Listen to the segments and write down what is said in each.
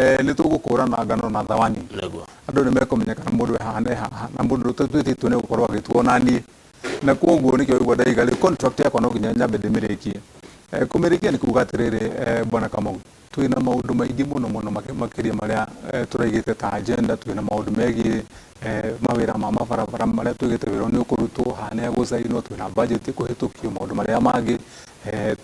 Nĩ tũgũkũrana ngano na thawani. Andũ nĩ mekũmenya kana mũndũ e haha na e haha, na mũndũ ũtatuĩte itua nĩ egũkorwo agĩtua ona niĩ. Na kwoguo nĩkĩo ũraigua ndaiga rĩu contract yakwa no nginya nyambe ndĩmĩrĩkie. Kũmĩrĩkia nĩ kuga atĩrĩrĩ, Bwana Kamau, twĩna maũndũ maingĩ mũno mũno makĩria marĩa tũraigĩte ta agenda, twĩna maũndũ megiĩ mawĩra ma mabarabara marĩa tuigĩte wĩra nĩ ũkũrutwo, haha nĩ hegũcainwo, twĩna budget ĩkũhĩtũkio, maũndũ marĩa mangĩ,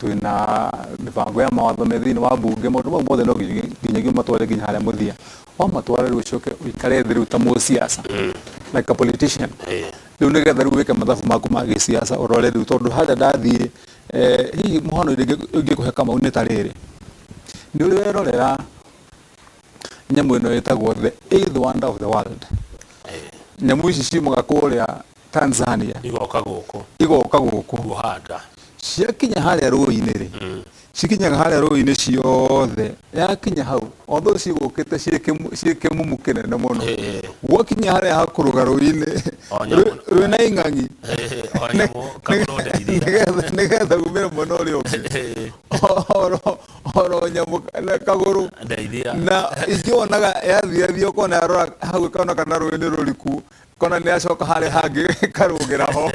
twĩna mĩbango ya mawatho me thĩinĩ wa mbunge, maũndũ mau mothe no nginyagia ũmatware nginya harĩa mũthia. Wamatwara rĩu ũcoke ũikare thĩ rĩu ta mũciaca, like a politician. Rĩu nĩgetha rĩu wĩke mathabu maku ma gĩciaca ũrore rĩu tondũ harĩa ndathiĩ, hihi mũhano ingĩkũhe Kamau nĩ ta rĩrĩ, nĩ ũrĩ werorera nyamũ ĩno ĩtagwo the eighth wonder of the world? Nyamũ ici ciumaga kũrĩa Tanzania. Igoka gũkũ. Igoka gũkũ. Kuoha nda. Ciakinya harĩa rũĩ-inĩ rĩ, cikinyaga harĩa rũĩ-inĩ ciothe, yakinya hau, although cigũkĩte ciĩ kĩmumu kĩnene mũno, gwakinya harĩa hakũrũga rũĩ-inĩ O nyamũ. Rwĩna ing'ang'i. O nyamũ kagũrũ ndeithia. Nĩgetha umĩre mwena ũrĩa ũngĩ, oro nyamũ na kagũrũ ndeithia. Na ingĩ wonaga yathiĩ athiĩ, ũkona yarora hau ĩkona kana rũĩ nĩ rũriku, kona nĩ yacoka harĩa hangĩ ĩkarũgĩra ho,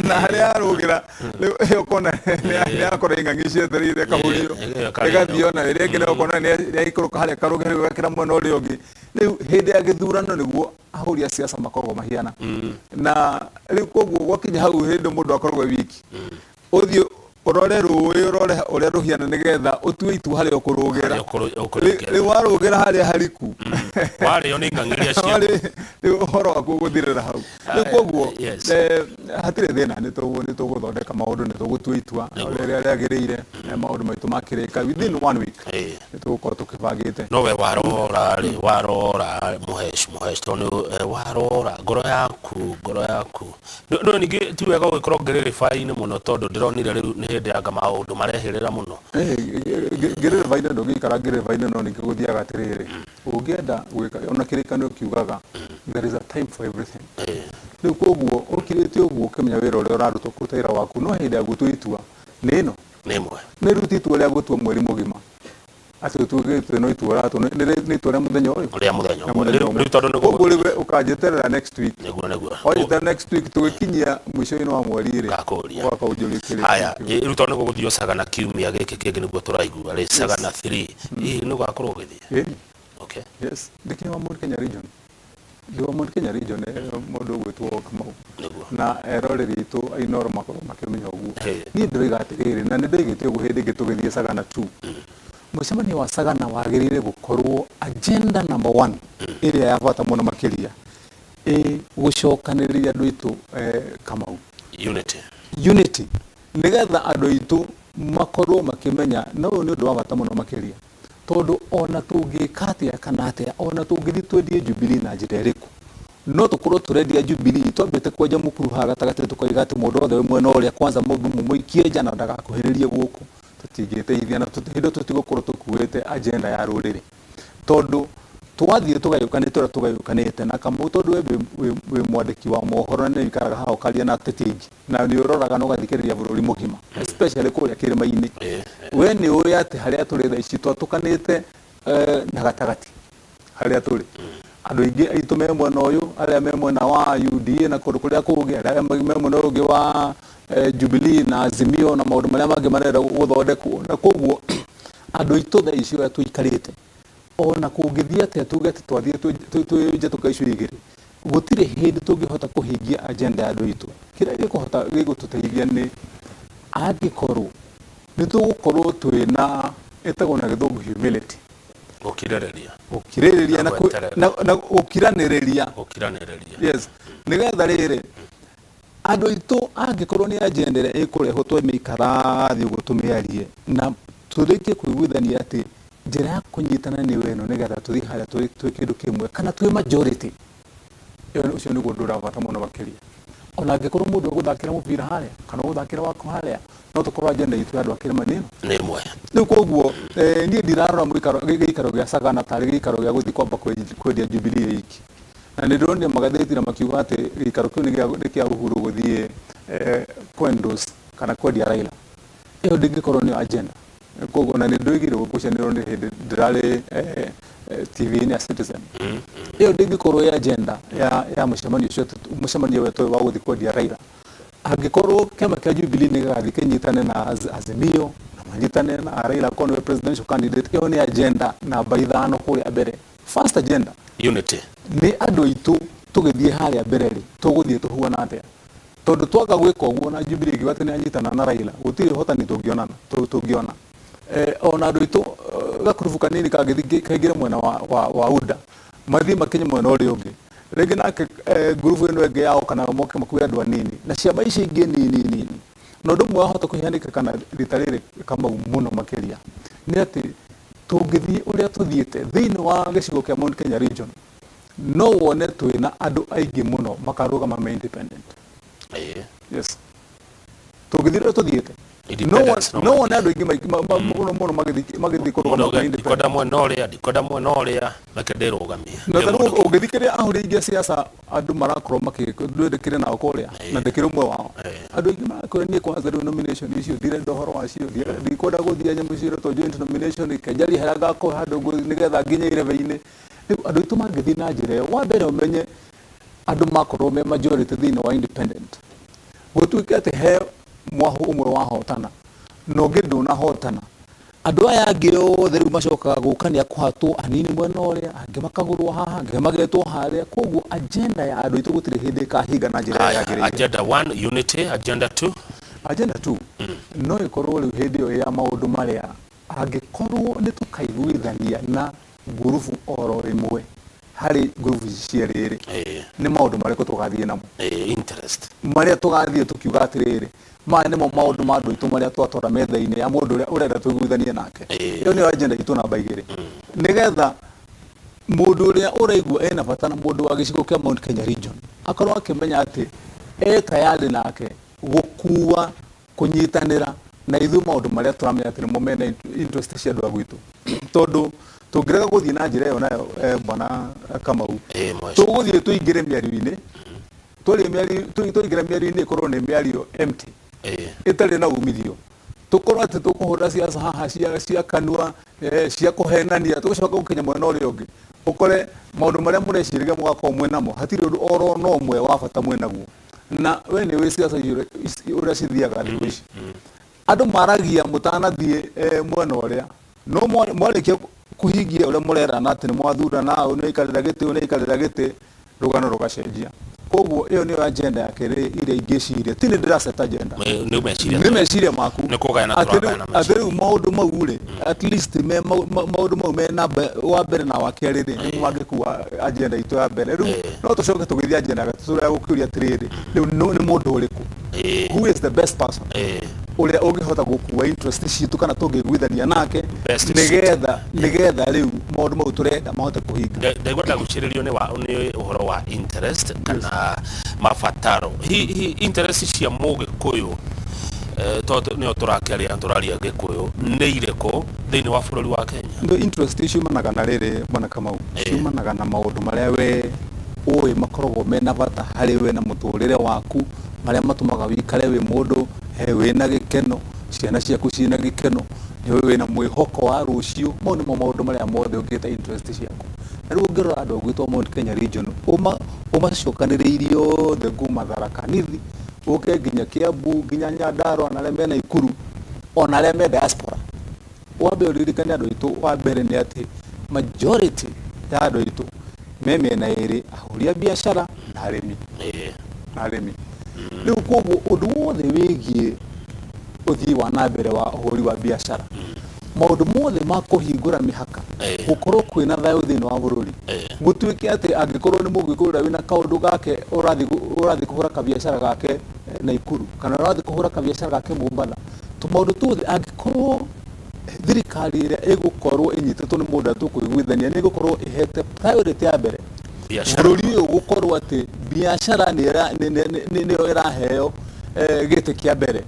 na harĩa yarũgĩra rĩu ĩyo ũkona nĩ yakora ing'ang'i cietereire kahurio. Ĩkarĩo. Ĩgathiĩ ona ĩrĩa ĩngĩ nayo ũkona nĩ yaikũrũka harĩa karũgĩra rĩu ĩgakĩra mwena ũrĩa ũngĩ. Rĩu hĩndĩ ya gĩthurano nĩguo ahũri a siasa makoragwo mahiana, na rĩu koguo gwakinya hau hĩndĩ mũndũ akoragwo e wiki, ũthiĩ ũrore rũĩ, ũrore ũrĩa rũhiana nĩgetha ũtue itua harĩa ũkũrũgĩra. Harĩa ũkũrũgĩra. Rĩu warũgĩra harĩa hariku, warĩo nĩ ing'ang'i iria cia Rĩu ũhoro waku ũgũthirĩra hau. Rĩu koguo hatirĩ thĩna, nĩ tũgũthondeka maũndũ, nĩ tũgũtua itua rĩrĩa rĩagĩrĩire, maũndũ maitũ makĩrĩka within one week nĩ tũgũkorwo tũkĩbangĩte. No we warora rĩ, warora Mũhesh, Mũhesh, tondũ warora ngoro yaku, ngoro yaku no ningĩ ti wega ũgĩkorwo ngĩrĩrĩba-inĩ mũno, tondũ ndĩronire rĩu nĩ hĩndĩ anga maũndũ marehĩrĩra mũno. Ngĩrĩrĩba-inĩ ndũngĩikara ngĩrĩrĩba-inĩ, no ningĩ gũthiaga atĩrĩrĩ, ũngĩenda gwĩka ona kĩrĩkanĩro kiugaga there is a time for everything. Rĩu koguo ũkirĩte ũguo ũkĩmenya wĩra ũrĩa ũraruta, ũkũruta wĩra waku, no hĩndĩ ya gũtua itua nĩ ĩno. Nĩ ĩmwe. Nĩ rĩu itua rĩa gũtua mweri mũgima atĩ ũtuĩkĩte no itua ũratua, nĩ itua rĩa mũthenya ũyũ. Rĩa mũthenya Rĩa ũmwe. mũthenya Rĩu ũmwe. Rĩu tondũ nĩ Koguo rĩu we ũkanjeterera next week. Nĩguo. Wanjeterera next week tũgĩkinyia mũico-inĩ wa mweri rĩ, Ngakũria. ũgoka ũnjũrie kĩrĩa Haya. kĩu. Rĩu tondũ nĩ gũgũthiĩ Sagana kiumia gĩkĩ kĩngĩ nĩguo tũraigua rĩ, Sagana 3, hihi nĩ ũgakorwo ũgĩthiĩ? Ĩni. Okay. Yes, ndĩkĩrĩ wa Mount Kenya region, ndĩ wa Mount Kenya region, mũndũ ũgwĩtwo Kamau. Na eroreri aitũ a Inooro makorwo makĩmenya ũguo. Niĩ ndĩroiga atĩrĩrĩ, na nĩ ndoigĩte ũguo hĩndĩ ĩngĩ tũgĩthiĩ Sagana 2, mũcemanio wa Sagana wagĩrĩire gũkorwo agenda number one ĩrĩa ya bata mũno makĩria ĩ gũcokanĩrĩria andũ aitũ, Kamau. Unity. Unity, nĩgetha andũ aitũ makorwo makĩmenya na ũyũ nĩ ũndũ wa bata mũno makĩria, tondũ ona tũngĩka atĩa kana atĩa, ona tũngĩthiĩ twendie Jubilee na njĩra ĩrĩkũ, no tũkorwo tũrendia Jubilee twambĩte kwenja mũkuru haha gatagatĩ, tũkoiga atĩ mũndũ wothe wĩ mwena ũrĩa kwanza mũndũ mũmũikie nja na ndagakuhĩrĩrie gũkũ, tũtingĩteithia na hĩndĩ ĩyo tũtigũkorwo tũkuĩte agenda ya rũrĩrĩ, tondũ twathiĩ tũgayũkanĩte ũrĩa tũgayũkanĩte. Na Kamau, tondũ we wĩ mwandĩki wa mohoro na nĩ ũikaraga haha ũkaria na ateti aingĩ na nĩ ũroraga na ũgathikĩrĩria bũrũri mũgima, especially kũrĩa kĩrĩma-inĩ, we nĩ ũĩ atĩ harĩa tũrĩ thaa ici twatũkanĩte na gatagatĩ harĩa tũrĩ, andũ aingĩ aitũ me mwena ũyũ, arĩa me mwena wa UDA na kũndũ kũrĩa kũngĩ, arĩa me mwena ũyũ ũngĩ wa Jubilee na Azimio na maũndũ marĩa mangĩ marenda gũthondekwo. Na koguo andũ aitũ thaa ici ũrĩa tũikarĩte, ona kũngĩthiĩ atĩa tuge atĩ twathiĩ twĩ njatũka icio igĩrĩ, gũtirĩ hĩndĩ tũngĩhota kũhingia agenda ya andũ aitũ. Kĩrĩa gĩkũhota gĩgũtũteithia nĩ angĩkorwo nĩ tũgũkorwo twĩna ĩtagwo na gĩthũngũ humility. Gũkirĩrĩria. Gũkirĩrĩria Na gweterera. Na gũkiranĩrĩria. Gũkiranĩrĩria. Yes, nĩgetha rĩrĩ andũ aitũ, angĩkorwo nĩ agenda ĩrĩa ĩkũrehwo, twamĩikara thĩ ũguo tũmĩarie na tũrĩkie kũiguithania atĩ njĩra ya kũnyitana nĩ ĩno, nĩgetha tũthiĩ harĩa twĩ kĩndũ kĩmwe kana twĩ majority ĩyo, ũcio nĩguo ũndũ ũrĩa wa bata mũno makĩria. Ona angĩkorwo mũndũ egũthakĩra mũbira harĩa kana ũgũthakĩra waku harĩa, no tũkorwo agenda itũ ya andũ a kĩrĩma nĩ ĩno. Nĩ ĩmwe. Rĩu koguo niĩ ndirarora gĩikaro gĩa Sagana tarĩ gĩikaro gĩa gũthiĩ kwamba kwendia Jubilee ĩiki. Na nĩ ndĩronire magathĩti na makiuga atĩ gĩikaro kĩu nĩ kĩa Uhuru gũthiĩ kũ endorse kana kwendia Raila. Ĩyo ndĩngĩkorwo nĩyo agenda. Koguo na nĩ ndoigire gũkucanĩrwo nĩ hĩndĩ ndĩrarĩ TV-inĩ ya Citizen. Ĩyo ndĩngĩkorwo ĩ agenda ya mũcemanio ũcio, mũcemanio wetwo wa gũthiĩ kwendia Raila. Angĩkorwo kĩama kĩa Jubilee nĩ gĩgathiĩ kĩnyitane na Azimio na manyitane na Raila akorwo nĩwe presidential candidate, ĩyo nĩ agenda namba 5 kũrĩa mbere. First agenda Unity. Nĩ andũ aitũ tũgĩthiĩ harĩa mbere rĩ, tũgũthiĩ tũhuana atĩa? Tondũ twaga gwĩka ũguo na Jubilee ĩngiuga atĩ nĩ yanyitana na Raila, gũtirĩ ũhotani tũngĩonana, tũngĩona. Ona andũ aitũ gakurubu kanini kangĩthiĩ kaingĩre mwena wa UDA, mathiĩ makinye mwena ũrĩa ũngĩ, rĩngĩ nake ngurubu ĩno ĩngĩ yao kana moke makue andũ anini, na ciama ici ingĩ nini nini. Na ũndũ ũmwe wahota kũhanĩka kana rita rĩrĩ Kamau mũno makĩria, nĩ atĩ tũngĩthiĩ ũrĩa tũthiĩte thĩinĩ wa gĩcigo kĩa Mount Kenya region, no wone twĩna andũ aingĩ mũno makarũgama me independent. Yes, tũngĩthiĩ ũrĩa tũthiĩte, Independence no wone andũ aingĩ mũno mũno magĩthiĩ kũrũgama me independent. Ndikwenda mwena ũrĩa, ndikwenda mwena ũrĩa, reke ndĩrũgamie. Na ta rĩu ũngĩthikĩrĩria ahũri aingĩ a siasa, andũ marakorwo ndĩkĩrĩ nao kũrĩa na ndĩkĩrĩ ũmwe wao. Andũ aingĩ marakwĩra niĩ kwanza rĩu nomination icio ndirenda ũhoro wacio, ndikwenda gũthiĩ nyamũ ciĩretwo joint nomination, kenjarie harĩa ngakorwo handũ nĩgetha nginye irebe-inĩ. Rĩu andũ aitũ mangĩthiĩ na njĩra ĩyo, wa mbere ũmenye andũ makorwo me majority thĩinĩ wa independent, gũtuĩke atĩ he mwahũ ũmwe wahotana na ũngĩ ndũnahotana, andũ aya angĩ othe rĩu macokaga gũka nĩ akũhatwo anini mwena ũrĩa, angĩ makagũrwo haha, angĩ magetwo harĩa. Koguo agenda ya andũ aitũ gũtirĩ hĩndĩ ĩkahinga na njĩra ĩrĩa yagĩrĩire. Agenda 1 unity, agenda 2. Agenda 2 no ĩkorwo rĩu hĩndĩ ĩyo ya maũndũ marĩa angĩkorwo nĩ tũkaiguithania na ngurubu oro ĩmwe harĩ ngurubu ici cierĩ rĩ, nĩ maũndũ marĩkũ tũgathiĩ namo? Interest. Marĩa tũgathiĩ tũkiuga atĩrĩrĩ, maya nĩmo maũndũ ma andũ aitũ marĩa twatwara metha-inĩ ya mũndũ ũrĩa ũrenda tũiguithanie nake. Ĩyo nĩyo agenda itũ namba 2. Nĩgetha mũndũ ũrĩa ũraigua ena bata na mũndũ wa gĩcigo kĩa Mount Kenya region akorwo akĩmenya atĩ e tayarĩ nake gũkua kũnyitanĩra na ithuĩ maũndũ marĩa tũramenya atĩ nĩmo mena interest cia andũ a gwitũ. Tondũ tũngĩrega gũthiĩ na njĩra ĩyo nayo, bwana Kamau, tũgũthiĩ tũingĩre mĩario-inĩ, twaingĩra mĩario-inĩ ĩkorwo nĩ mĩario empty, ĩtarĩ na umithio. Tũkorwo atĩ tũkũhũra siasa haha cia kanua, cia kũhenania, tũgũcoka gũkinya mwena ũrĩa ũngĩ, ũkore maũndũ marĩa mũrecirĩria mũgakorwo mwĩnamo, hatirĩ ũndũ oro na ũmwe wa bata mwĩnaguo. Na we nĩ ũĩ siasa ũrĩa cithiaga thikũ ici. Andũ maragia mũtanathiĩ mwena ũrĩa, no mwarĩkia kũhingia ũrĩa mũrerana atĩ nĩ mwathurana, ũyũ nĩ aikarĩra gĩtĩ, ũyũ nĩ aikarĩra gĩtĩ, rũgano rũgacenjia. Koguo ĩyo nĩyo agenda ya kerĩ ĩrĩa ingĩciria. Ti nĩ ndĩraceta agenda. Nĩ meciria. Nĩ meciria maku. Nĩ kũgayana tũragayana meciria. Atĩ rĩu maũndũ mau rĩ, at least me maũndũ mau me namba wa mbere na wa kerĩ rĩ, nĩmo mangĩkua agenda itũ ya mbere. Rĩu no tũcoke tũgĩthiĩ agenda ya gatatũ ya gũkĩũria atĩrĩrĩ, rĩu nĩ mũndũ ũrĩkũ? Who is the best person? Ũrĩa ũngĩhota gũkua interest citũ kana tũngĩiguithania nake nĩgetha rĩu maũndũ mau tũrenda mahote kũhinga. Ndaigua ndagucĩrĩrio nĩ ũhoro wa interest kana mabataro. Hihi interest cia Mũgĩkũyũ, tondũ nĩo tũrakĩaria tũraria Gĩkũyũ, nĩ irĩkũ thĩinĩ wa bũrũri wa Kenya? No interest ciumanaga na rĩrĩ, bwana Kamau, ciumanaga na maũndũ marĩa we ũĩ makoragwo mena bata harĩ we na mũtũrĩre waku, marĩa matũmaga wĩikare wĩ mũndũ wĩna gĩkeno, ciana ciaku ciĩna gĩkeno, nĩ wĩna mwĩhoko wa rũciũ. Mau nĩmo maũndũ marĩa mothe ũngĩta interest ciaku. Na rĩu ũngĩrora andũ a gwitũ a Mount Kenya region, ũmacokanĩrĩirie othe kuma Tharaka Nithi, ũke nginya Kiambu, nginya Nyandarua na arĩa me Naikuru, ona arĩa me diaspora. Wambe ũririkane andũ aitũ, wa mbere nĩ atĩ majority ya andũ aitũ me mĩena ĩrĩ, ahũri a biacara na arĩmi. Na arĩmi. Rĩu koguo ũndũ wothe wĩgiĩ ũthii wa na mbere wa ũhũri wa biacara, maũndũ mothe ma kũhingũra mĩhaka, gũkorwo kwĩna thayũ thĩinĩ wa bũrũri, gũtuĩke atĩ angĩkorwo nĩ mũgĩkũyũ ũrĩa wĩna kaũndũ gake ũrathiĩ kũhũra kabiacara gake Naikuru, kana ũrathiĩ kũhũra kabiacara gake Mombatha, tũmaũndũ tuothe angĩkorwo thirikari ĩrĩa ĩgũkorwo ĩnyitĩtwo nĩ mũndũ ũrĩa tũkũiguithania nĩ ĩgũkorwo ĩhete priority ya mbere bũrũri ũyũ gũkorwo atĩ biacara nĩyo ĩraheo gĩtĩ kĩa mbere.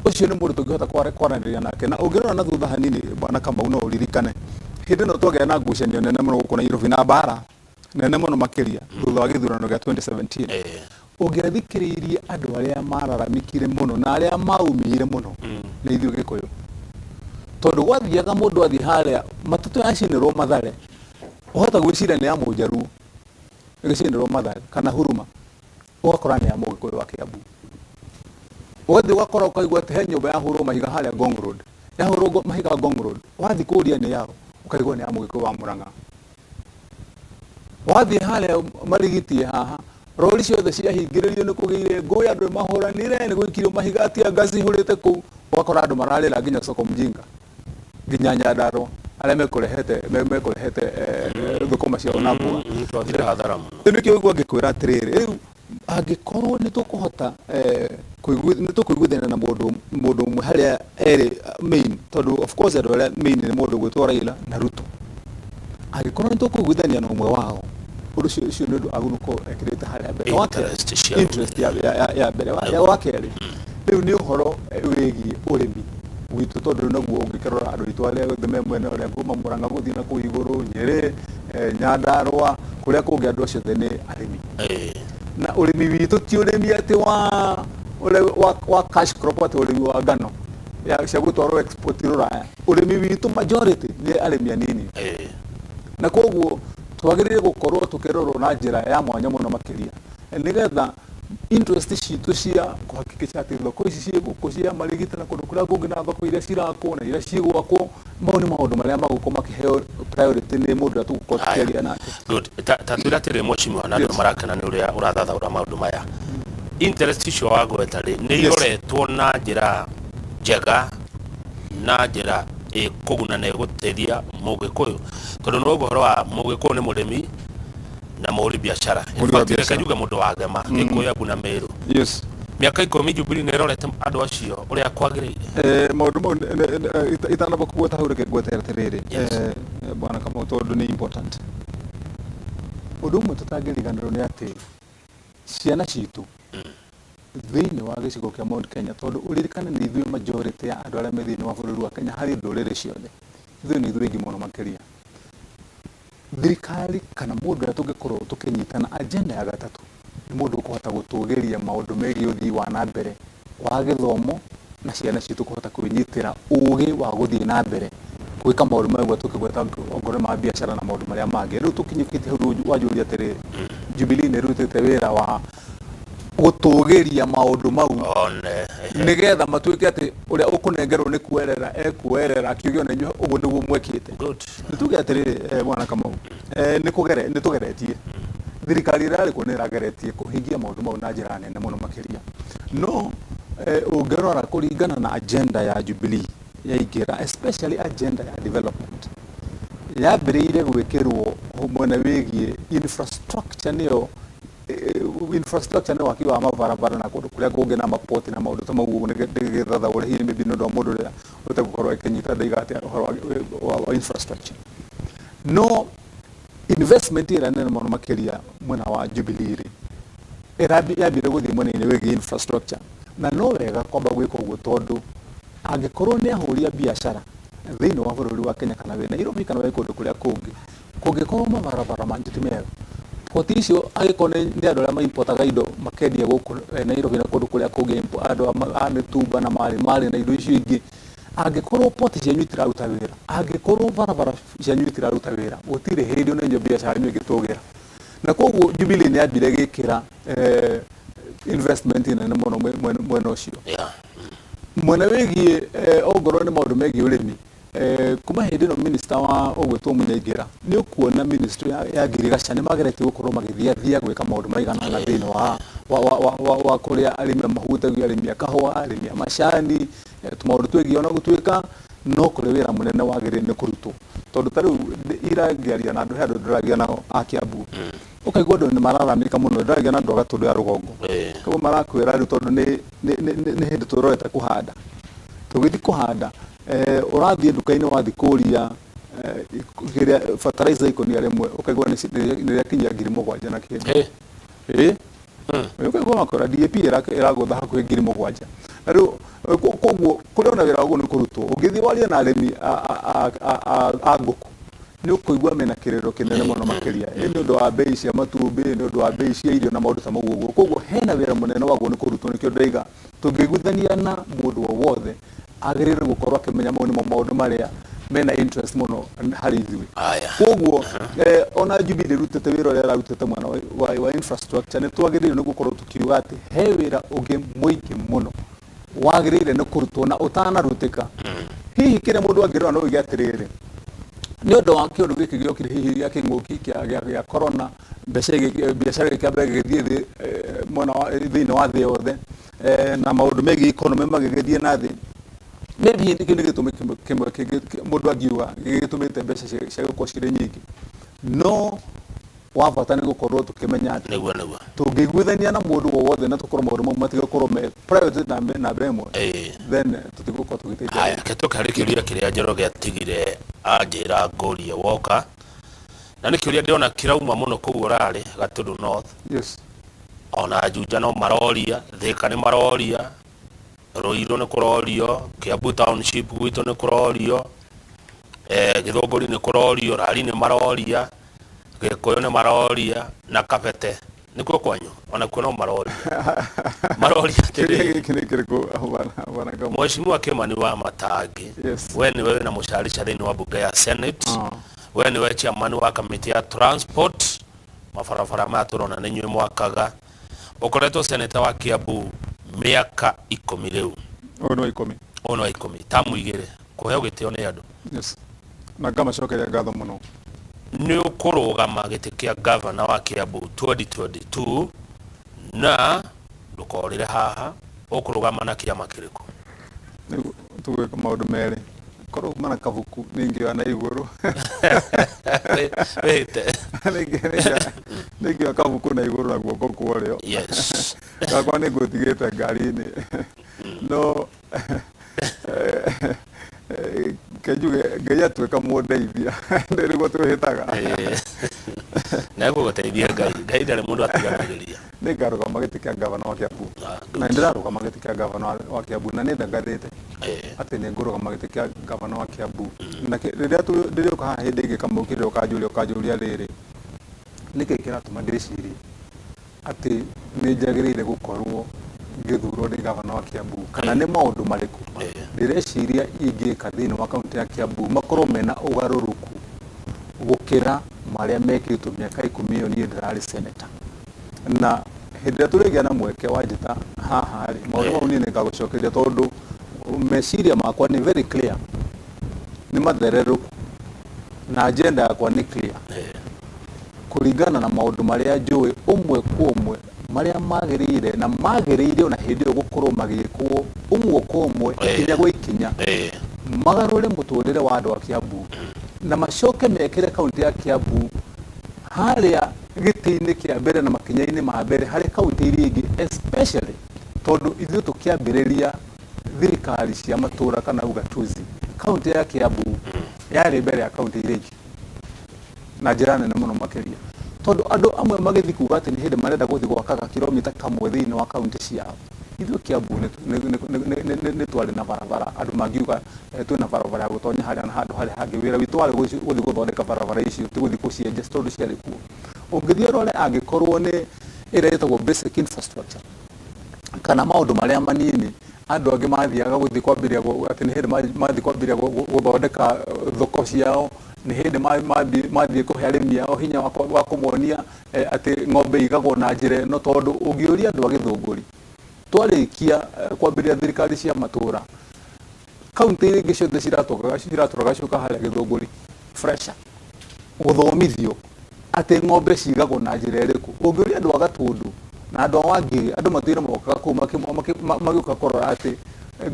Ũcio nĩ mũndũ tũngĩhota kwaranĩria nake. Na ũngĩrora na thutha hanini, bwana Kamau, no ũririkane hĩndĩ ĩno twagĩa na ngucanio nene mũno gũkũ Nairobi na mbara nene mũno makĩria thutha wa gĩthurano gĩa 2017. Ũngĩathikĩrĩirie andũ arĩa mararamikire mũno na arĩa maumire mũno nĩ ithuĩ Gĩkũyũ. Tondũ gwathiaga mũndũ athiĩ harĩa matatũ yacinĩrwo Mathare, ũhota gwĩciria nĩ ya Mũjaruo ĩgĩcinĩrwo Mathare kana Huruma, ũgakora nĩ ya Mũgĩkũyũ wa Kĩambu. Ũgathiĩ ũgakora ũkaigua atĩ he nyũmba yahũrwo mahiga harĩa Ngong Road, yahũrwo mahiga Ngong Road, wathiĩ kũria nĩ yaũ, ũkaigua nĩ ya Mũgĩkũyũ wa Mũrang'a. Wathiĩ harĩa Marigitie haha, rori ciothe ciahingĩrĩrio nĩ kũgĩire ngũĩ, andũ nĩ mahũranire, nĩ gũikirio mahiga, tear gas ihũrĩte kũu, ũgakora andũ mararĩra nginya soko mjinga, nginya Nyandarũa, arĩa mekũrehete mekũrehete thũkũma ciao na mboga. Twathire hathara mũno. Rĩu nĩkĩo ũigua ngĩkwĩra atĩrĩrĩ, rĩu angĩkorwo nĩ tũkũhota nĩ tũkũiguithania na mũndũ mũndũ ũmwe harĩa erĩ main, tondũ of course andũ arĩa main nĩ mũndũ ũgwĩtwo Raila na Ruto. Angĩkorwo nĩ tũkũiguithania na ũmwe wao, ũndũ ũcio ũcio nĩ ũndũ agũrũ gũkorwo ekĩrĩte harĩa mbere. Wa kerĩ, Interest cia interest ya mbere. Wa kerĩ, rĩu nĩ ũhoro wĩgiĩ ũrĩmi witũ, tondũ rĩu naguo ũngĩkĩrora andũ aitũ arĩa othe me mwena ũrĩa kuma Murang'a gũthiĩ na kũu igũrũ, Nyĩrĩ, Nyandarũa, kũrĩa kũngĩ andũ acio othe nĩ arĩmi. Na ũrĩmi witũ ti ũrĩmi atĩ wa ũrĩa wa cash crop, atĩ ũrĩmi wa ngano ya cia gũtwarwo export rũraya. Ũrĩmi witũ majority nĩ arĩmi anini. Na koguo twagĩrĩire gũkorwo tũkĩrorwo na njĩra ya mwanya mũno makĩria, nĩgetha interest citũ cia kũhakikisha atĩ thoko ici ciĩ gũkũ cia Marigiti na kũndũ kũrĩa kũngĩ na thoko iria cirakwo na iria cigwakwo, mau nĩ maũndũ marĩa magũkorwo makĩheo priority nĩ mũndũ ũrĩa tũgũkorwo tũkĩaria nake. Good. Ta twĩre atĩrĩrĩ mheshimiwa, na andũ marakena nĩ ũrĩa ũrathathaũra maũndũ maya. Interest icio wagweta rĩ, nĩ iroretwo na njĩra njega, na njĩra ĩkũguna na ĩgũteithia Mũgĩkũyũ, tondũ nĩ waigua ũhoro wa Mũgĩkũyũ nĩ mũrĩmi na mũhũri biacara. In Mũhũri wa fact, reke biacara. njuge mũndũ wa ngema, Gĩkũyũ, Embu na Meru. Mĩaka 10 Jubilee nĩ ĩrorete andũ acio ũrĩa kwagĩrĩire. Maũndũ mau itanamba kũgweta hau, reke ngwete atĩrĩrĩ, bwana Kamau, tondũ nĩ important. Ũndũ ũmwe tũtangĩriganĩrwo nĩ atĩ ciana citũ thĩinĩ wa gĩcigo kĩa Mount Kenya, tondũ ũririkane nĩ ithuĩ majority ya andũ arĩa me thĩinĩ wa bũrũri wa Kenya harĩ ndũrĩrĩ ciothe, ithuĩ nĩ ithuĩ aingĩ mũno makĩria. Thirikari kana mũndũ ũrĩa tũngĩkorwo tũkĩnyitana agenda ya gatatũ nĩ mũndũ ũkũhota gũtũgĩria maũndũ megiĩ ũthii wa na mbere wa gĩthomo na ciana citũ kũhota kwĩnyitĩra ũgĩ wa gũthiĩ na mbere gwĩka maũndũ marĩa tũkĩgweta ongorwo ma biacara na maũndũ marĩa mangĩ. Rĩu tũkinyũkĩtie hau wanjũria atĩrĩrĩ, Jubilee nĩ ĩrutĩte wĩra wa gũtũgĩria maũndũ mau One. nĩgetha matuĩke atĩ ũrĩa ũkũnengerwo nĩ kuerera ekuerera akiuge ona inyuĩ ũguo nĩguo mwekĩte. Good. Nĩ tuge atĩrĩrĩ, bwana Kamau, nĩ tũgeretie thirikari ĩrĩa yarĩ kuo nĩ ĩrageretie kũhingia maũndũ mau na njĩra nene mũno makĩria, no ũngĩrora kũringana na agenda ya Jubilee yaingĩra, especially agenda ya development yambĩrĩire gwĩkĩrwo mwena wĩgiĩ infrastructure, nĩyo infrastructure nĩ waki wa mabarabara na kũndũ kũrĩa kũngĩ na mapoti na maũndũ ta mau ũguo, nĩgethathaũre hihi maybe nĩ ũndũ wa mũndũ ũrĩa ũtegũkorwo akĩnyita ndaiga atĩa ũhoro wa infrastructure. No investment ĩrĩa nene mũno makĩria mwena wa Jubilee rĩ, yambire gũthiĩ mwena-inĩ wĩgiĩ infrastructure, na no wega kwamba gwĩka ũguo, tondũ angĩkorwo nĩ ahũri a biacara thĩinĩ wa bũrũri wa Kenya kana wĩ Nairobi kana wĩ kũndũ kũrĩa kũngĩ, kũngĩkorwo mabarabara manyu ti mega, poti icio angĩkorwo nĩ andũ arĩa maimpotaga indo makendia gũkũ Nairobi na kũndũ kũrĩa kũngĩ, andũ a mĩtumba na marĩ marĩ na indo icio ingĩ, angĩkorwo poti cianyu itiraruta wĩra, angĩkorwo barabara cianyu itiraruta wĩra, gũtirĩ hĩndĩ ona inyuĩ biacara yanyu ĩngĩtũgĩra. Na koguo Jubilee nĩ yambire ĩgĩkĩra investment nene mũno mwena ũcio. Mwena wĩgiĩ ongorwo nĩ maũndũ megiĩ ũrĩmi, kuma hĩndĩ ĩno minister wa ũgwĩtwo Mũnyaingĩra, nĩ ũkuona ministry ya ngirigaca nĩ mageretie gũkorwo magĩthiathia gwĩka maũndũ maigana ũna thĩinĩ wa kũrĩa arĩmi mahutagio, arĩmi a kahũa, arĩmi a macani, tũmaũndũ twĩgiĩ, ona gũtuĩka no kũrĩ wĩra mũnene wagĩrĩire nĩ kũrutwo, tondũ ta rĩu ira ngĩaria na andũ, he andũ ndĩragia nao a Kiambu, ũkaigua andũ nĩ mararamĩka mũno. Ndĩragia na andũ a Gatũndũ ya rũgongo. Koguo marakwĩra rĩu tondũ nĩ hĩndĩ tũrorete kũhanda, tũgĩthiĩ kũhanda, ũrathiĩ nduka-inĩ, wathiĩ kũria kĩrĩa fertilizer ikũnia rĩmwe, ũkaigua nĩ rĩakinyia 7,000 na kĩndũ. Ĩĩ, ũkaigua makora DAP ĩragũtha hakuhĩ 7,000. Na rĩu koguo kũrĩ ona wĩra waguo nĩ kũrutwo. Ũngĩthiĩ warie na arĩmi a ngũkũ, nĩ ũkũigua mena kĩrĩro kĩnene mũno makĩria, ĩ nĩ ũndũ wa bei cia matumbĩ, nĩ ũndũ wa bei cia irio na maũndũ ta mau ũguo. Koguo hena wĩra mũnene waguo nĩ kũrutwo. Nĩkĩo ndaiga tũngĩiguithania na mũndũ o wothe Agĩrĩirwo gũkorwo akĩmenya mau nĩmo maũndũ marĩa mena interest mũno harĩ ithuĩ. Aya. Koguo ona Jubilee ĩrutĩte wĩra ũrĩa ĩrarutĩte mwena wa infrastructure, nĩ twagĩrĩirwo nĩ gũkorwo tũkiuga atĩ he wĩra ũngĩ mũingĩ mũno wagĩrĩire nĩ kũrutwo na ũtanarutĩka. Hihi kĩrĩa mũndũ angĩrora no oige atĩrĩrĩ, nĩ ũndũ wa kĩũndũ gĩkĩ gĩokire hihi gĩa kĩng'ũki kĩa corona, mbeca biacara ĩgĩkĩamba ĩgĩthiĩ thĩ mwena wa thĩinĩ wa thĩ yothe, na maũndũ megiĩ economy magĩgĩthiĩ na thĩ. Maybe kĩu nĩ gĩtũmi kĩmwe kĩngĩ mũndũ angiuga gĩgĩtũmĩte mbeca cia gũkorwo cirĩ nyingĩ, no wa bata nĩ gũkorwo tũkĩmenya atĩ Nĩguo nĩguo. tũngĩiguithania na mũndũ o wothe na tũkorwo maũndũ mau matigakorwo me priority namba ĩmwe, then tũtigũkorwo tũgĩteithia. Haya, reke tũke harĩ kĩũria kĩrĩa Njoroge atigire anjĩra ngũrie woka, na nĩ kĩũria ndĩrona kĩrauma mũno kũu ũrarĩ Gatũndũ North. Ona Juja no maroria, Thika nĩ maroria, Ruiru nĩ kũrorio, Kiambu Township gwitũ nĩ kũrorio, Gĩthũngũri nĩ kũrorio, Rari nĩ maroria, Gĩkũyũ nĩ maroria, na Kabete nĩkuo kwanyu onakuo no maroria. Maroria Kĩũria atĩrĩrĩ, gĩkĩ nĩ kĩrĩkũ, bwana Kamau? Mheshimiwa Kimani Wamatangi, we nĩwe wĩna mũcarica thĩinĩ wa mbunge ya Senate, we nĩwe chairman wa kamĩtĩ ya transport, mabarabara maya tũrona nĩ inyuĩ mwakaga, ũkoretwo seneta wa Kiambu mĩaka 10 rĩu. Ũyũ nĩ wa 10. Ũyũ nĩ wa 10, tamu 2 kũheo gĩtĩo nĩ andũ. Yes. Na ngamacokeria ngatho mũno. Nĩ ũkũrũgama gĩtĩ kĩa gavana wa Kiambu 2022 na ndũkorĩre haha, ũkũrũgama na kĩama kĩrĩkũ? Rĩu tũgwĩka maũndũ merĩ. Korwo uma na kabuku nĩ ingĩoya na igũrũ. Wĩte. Nĩ ingĩoya kabuku na igũrũ na guoko kwa ũrĩo. Gakwa nĩ ngũtigĩte ngari-inĩ. No ke njuge Ngai atuĩka mũndeithia nĩguo twĩhĩtaga. Na egũgũteithia Ngai. Ngai ndarĩ mũndũ atiganagĩria. Nĩ ngarũgama gĩtĩ kĩa gavana wa Kiambu. Na nĩ ndĩrarũgama gĩtĩ kĩa gavana wa Kiambu na nĩ ndangathĩte atĩ nĩ ngũrũgama gĩtĩ kĩa gavana wa Kiambu. Na rĩrĩa ndĩrĩũka haha hĩndĩ ĩngĩ Kamau kĩrĩa ũkanjũria rĩrĩ, nĩkĩ kĩratũma ndĩcirie atĩ nĩ njagĩrĩire gũkorwo ngĩthurwo ndĩ gavana wa Kiambu, kana nĩ maũndũ marĩkũ ndĩreciria ingĩka thĩinĩ wa kaunti ya Kiambu makorwo mena ũgarũrũku gũkĩra marĩa mekĩtwo mĩaka 10 ĩyo niĩ ndĩrarĩ senator. Na hĩndĩ ĩrĩa tũrĩgĩa na mweke wa njĩta haha rĩ, maũndũ mau niĩ nĩngagũcokeria tondũ meciria makwa nĩ very clear, nĩ mathererũku na agenda yakwa nĩ clear kũringana na maũndũ marĩa njũĩ ũmwe kwa ũmwe marĩa magĩrĩire na magĩrĩire ona hĩndĩ ĩyo gũkorwo magĩkwo ũmwe kwa ũmwe, ikinya gwa ikinya, magarũre mũtũrĩre wa andũ a Kiambu na macoke mekĩre kaunti ya Kiambu harĩa gĩtĩ-inĩ kĩa mbere na makinya-inĩ ma mbere harĩ kaunti iria ingĩ, especially tondũ ithuĩ tũkĩambĩrĩria thirikari cia matũra kana ugatuzi, kaunti ya Kiambu yarĩ mbere ya kaunti iria ingĩ na njĩra nene mũno makĩria, tondũ andũ amwe magĩthiĩ kuga atĩ nĩ hĩndĩ marenda gũthiĩ gwakaga kilomita kamwe thĩinĩ wa kaunti ciao. Ithuĩ Kiambu nĩ twarĩ na barabara, andũ mangiuga twĩna barabara ya gũtonya harĩa na handũ harĩa hangĩ. Wĩra witũ warĩ gũthiĩ gũthondeka barabara icio, ti gũthiĩ gũcienja tondũ ciarĩ kuo. Ũngĩthiĩ ũrore angĩkorwo nĩ ĩrĩa ĩtagwo basic infrastructure kana maũndũ marĩa manini andũ angĩ mathiaga gũthiĩ kwambĩrĩria, atĩ nĩ hĩndĩ mathiĩ kwambĩrĩria gũthondeka thoko ciao, nĩ hĩndĩ mathiĩ kũhe arĩmi ao hinya wa kũmonia atĩ ng'ombe igagwo na njĩra ĩno, tondũ ũngĩũria andũ a Gĩthũngũri twarĩkia kwambĩrĩria thirikari cia matũra, kaunti iria ingĩ ciothe ciratũraga ciũka harĩa Gĩthũngũri fresher gũthomithio atĩ ng'ombe cigagwo na njĩra ĩrĩkũ. Ũngĩũria andũ a Gatũndũ na andũ a Wangigĩ, andũ matũire mokaga kũu magĩũka kũrora atĩ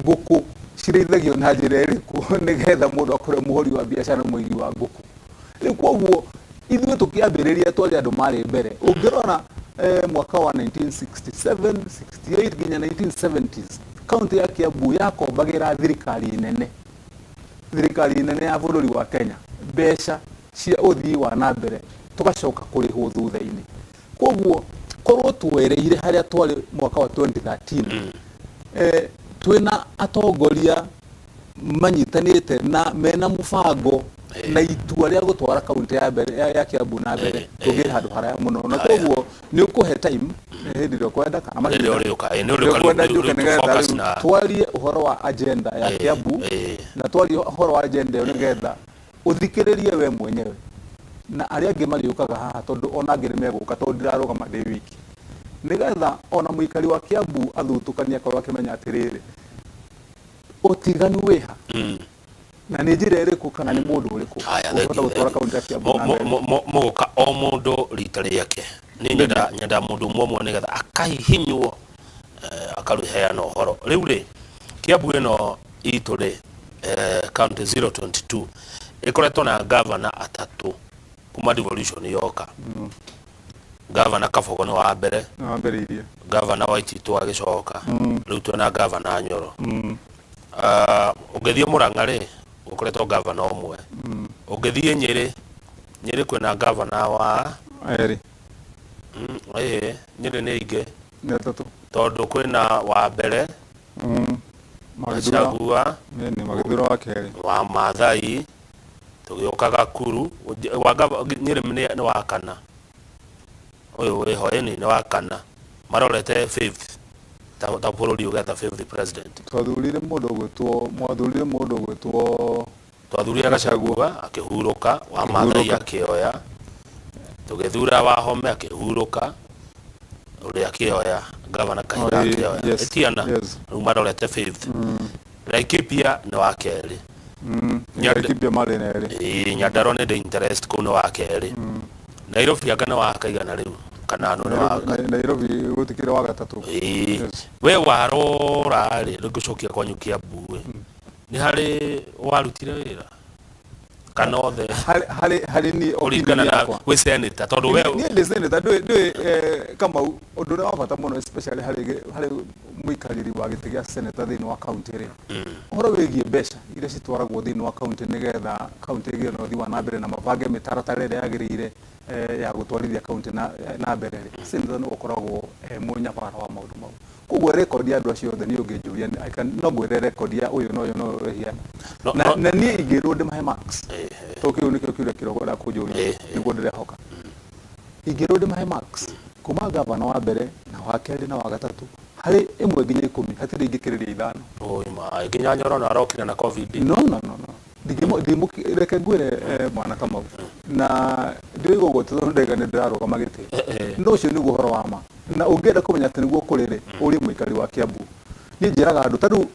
ngũkũ cirĩithagio na njĩra ĩrĩkũ nĩgetha mũndũ akorwo mũhũri wa biacara na mũigi wa ngũkũ. Rĩu koguo ithuĩ tũkĩambĩrĩria twarĩ andũ marĩ mbere. Ũngĩrora mwaka wa 1967, 68 nginya 1970s, kaunti ya Kiambu yakombagĩra thirikari nene ya bũrũri wa Kenya mbeca cia ũthii wa na mbere, tũgacoka kũrĩhwo thutha-inĩ. Koguo korwo twereire harĩa twarĩ mwaka wa 2013, twĩna atongoria manyitanĩte na mena mũbango Na itua rĩa gũtwara kaunti ya mbere ya Kiambu na mbere tũngĩ handũ haraya mũno, na koguo nĩ ũkũhe time hĩndĩ ĩrĩa ũkwenda kana rĩrĩa mahinda ũrĩũka, nĩ ũrĩũka. Nĩũkwenda rĩu njuke rĩu nĩgetha tũ-focus rĩu na twarie ũhoro wa agenda ya Kiambu, na twarie ũhoro wa agenda ĩyo nĩgetha ũthikĩrĩrie we mwenyewe na arĩa angĩ marĩũkaga haha, tondũ ona angĩ nĩ megũka, tondũ ndirarũgama ndĩ wiki, nĩgetha ona mũikari wa Kiambu athutũkanie akorwo akĩmenya atĩrĩrĩ, ũtiganu wĩha na nĩ njĩra ĩrĩkũ kana nĩ mũndũ ũrĩkũ Haya, ũngĩhota thank you, gũtwara thank you. kaunti ya Kiambu na mbere. Mũgũka o mũndũ rita rĩake. Nĩ nyenda mũndũ ũmwe ũmwe nĩgetha akahihinywo, akaheana ũhoro. Rĩu rĩ, Kiambu ĩno itũ rĩ, county 022 ĩkoretwo na gavana atatũ kuma devolution yoka. Gavana Kabogo nĩ wa mbere. Wambĩrĩirie. Gavana Waititũ agĩcoka, rĩu twĩna gavana Nyoro. Ah, ũngĩthiĩ Mũrang'a rĩ, gũkoretwo gavana ũmwe. Ũngĩthiĩ Nyĩrĩ, Nyĩrĩ kwĩna gavana wa Erĩ. Ĩĩ, Nyĩrĩ nĩ aingĩ. Nĩ atatũ. Tondũ kwĩna wa mbere Magĩthura Gachagua, nĩ magĩthura wa kerĩ. Wa Maathai, tũgĩũka Gakuru wa Nyĩrĩ nĩ wa kana, ũyũ wĩho ĩni nĩ wa kana, marorete fifth ta bũrũri ũgetha fifth president. Twathurire mũndũ ũgwĩtwo, mwathurire mũndũ ũgwĩtwo Twathurire Gachagua akĩhurũka, wa Maathai akĩoya, tũgĩthura Wahome akĩhurũka, ũrĩa akĩoya gavana Kahiga akĩoya. Ĩtiana rĩu marorete fifth. Laikipia nĩ wa kerĩ. Laikipia marĩ na erĩ. Ĩĩ, Nyandarua nĩ ndĩ interest kũu nĩ wa kerĩ. Nairobi anga nĩ wa kaigana rĩu kana nũ nĩ wa Nairobi gũtikĩrĩ wa gatatũ. Ĩĩ. We warora rĩ, rĩu ngũcokia kwanyu Kiambu ĩ, nĩ harĩ warutire wĩra kana othe? Harĩ niĩ kũringana opinion na yakwa. Wĩ senator tondũ we Niĩ ndĩ senator, ndũĩ, Kamau, ũndũ ũrĩa wa bata mũno especially harĩ mũikarĩri wa gĩtĩ gĩa senator thĩinĩ wa kaunti rĩ, ũhoro wĩgiĩ mbeca iria citwaragwo thĩinĩ wa kaunti nĩgetha kaunti ĩgĩe na ũthii wa na mbere na mabange mĩtaratara ĩrĩa yagĩrĩire ya gũtwarithia kaunti na mbere rĩ, senator nĩwe ũkoragwo e mũnyabara wa maũndũ mau. Koguo record ya andũ acio othe niĩ ũngĩnjũria no ngwĩre record ya ũyũ na ũyũ na ũyũ ĩhiana. Na niĩ ingĩrwo ndĩmahe marks, tondũ kĩu nĩkĩo kĩũria kĩrĩa ũkwenda kũnjũria, nĩguo ndĩrehoka ingĩrwo ndĩmahe marks kuma gavana wa mbere na wa kerĩ na wa gatatũ, harĩ 1 nginya 10, hatirĩ ingĩkĩrĩria 5. Oi ma nginya Nyoro no arokire na COVID. No, no, no, no. Ndingĩmũ- reke ngwĩre, mwana Kamau, na ndĩroiga ũguo tondũ ndaiga nĩ ndĩrarũgama gĩtĩ, no ũcio nĩguo ũhoro wa ma, na ũngĩenda kũmenya atĩ nĩguo kũrĩ rĩ, ũrie mũikari wa Kiambu. Niĩ njĩraga andũ ta rĩu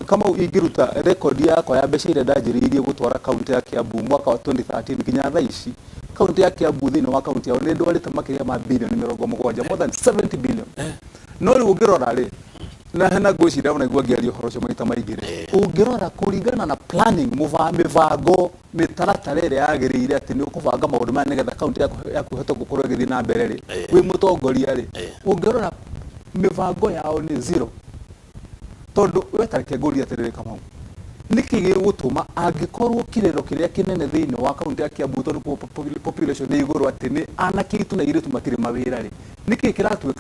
Kamau, ingĩruta rekondi yakwa ya mbeca iria ndanjĩrĩirie gũtwara kaunti ya Kiambu mwaka wa 2013 nginya thaa ici, kaunti ya Kiambu thĩinĩ wa kaunti yao nĩ ndwarĩte makĩria ma birioni 70, more than 70 billion. No rĩu ũngĩrora rĩ, na hena ngwĩciria ona igua ngĩaria ũhoro ũcio maita maingĩ rĩ, ũngĩrora kũringana na planning, mĩbango, mĩtaratara ĩrĩa yagĩrĩire atĩ nĩ ũkũbanga maũndũ maya nĩgetha kaunti yaku ĩhote gũkorwo ĩgĩthiĩ na mbere rĩ, wĩ mũtongoria rĩ, ũngĩrora mĩbango yao nĩ zero. Tondũ we ta reke ngũrie atĩrĩrĩ Kamau, nĩkĩ gĩgũtũma angĩkorwo kĩrĩro kĩrĩa kĩnene thĩinĩ wa kaunti ya Kiambu, tondũ population nĩ igũrũ, atĩ nĩ anake aitũ na airĩtu matirĩ mawĩra rĩ, nĩkĩ kĩratũma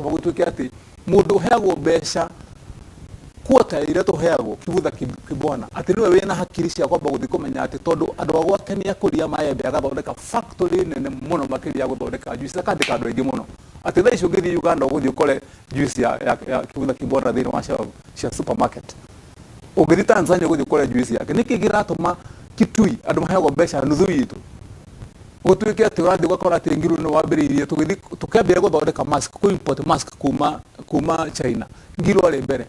gũtuĩke atĩ mũndũ ũheagwo mbeca kuota iria tũheagwo kibutha kibwana atĩ nĩwe wĩna hakiri cia kwamba gũthiĩ kũmenya atĩ tondũ andũ a gwake nĩ akũria maembe, agathondeka factory nene mũno makĩria ya gũthondeka juice, akandĩka andũ aingĩ mũno, atĩ thaa ici ũngĩthiĩ Uganda ũgũthiĩ ũkore juice ya kibutha kibwana thĩinĩ wa shelf cia supermarket, ũngĩthiĩ Tanzania ũgũthiĩ ũkore juice yake. Nĩkĩ kĩratũma Kitui andũ maheagwo mbeca nuthu itũ, gũtuĩke atĩ ũrathiĩ ũgakora atĩ Ngiru nĩ wambĩrĩirie, tũgĩthiĩ tũkĩambĩrĩria gũthondeka mask, kũ import mask kuma China, Ngiru arĩ mbere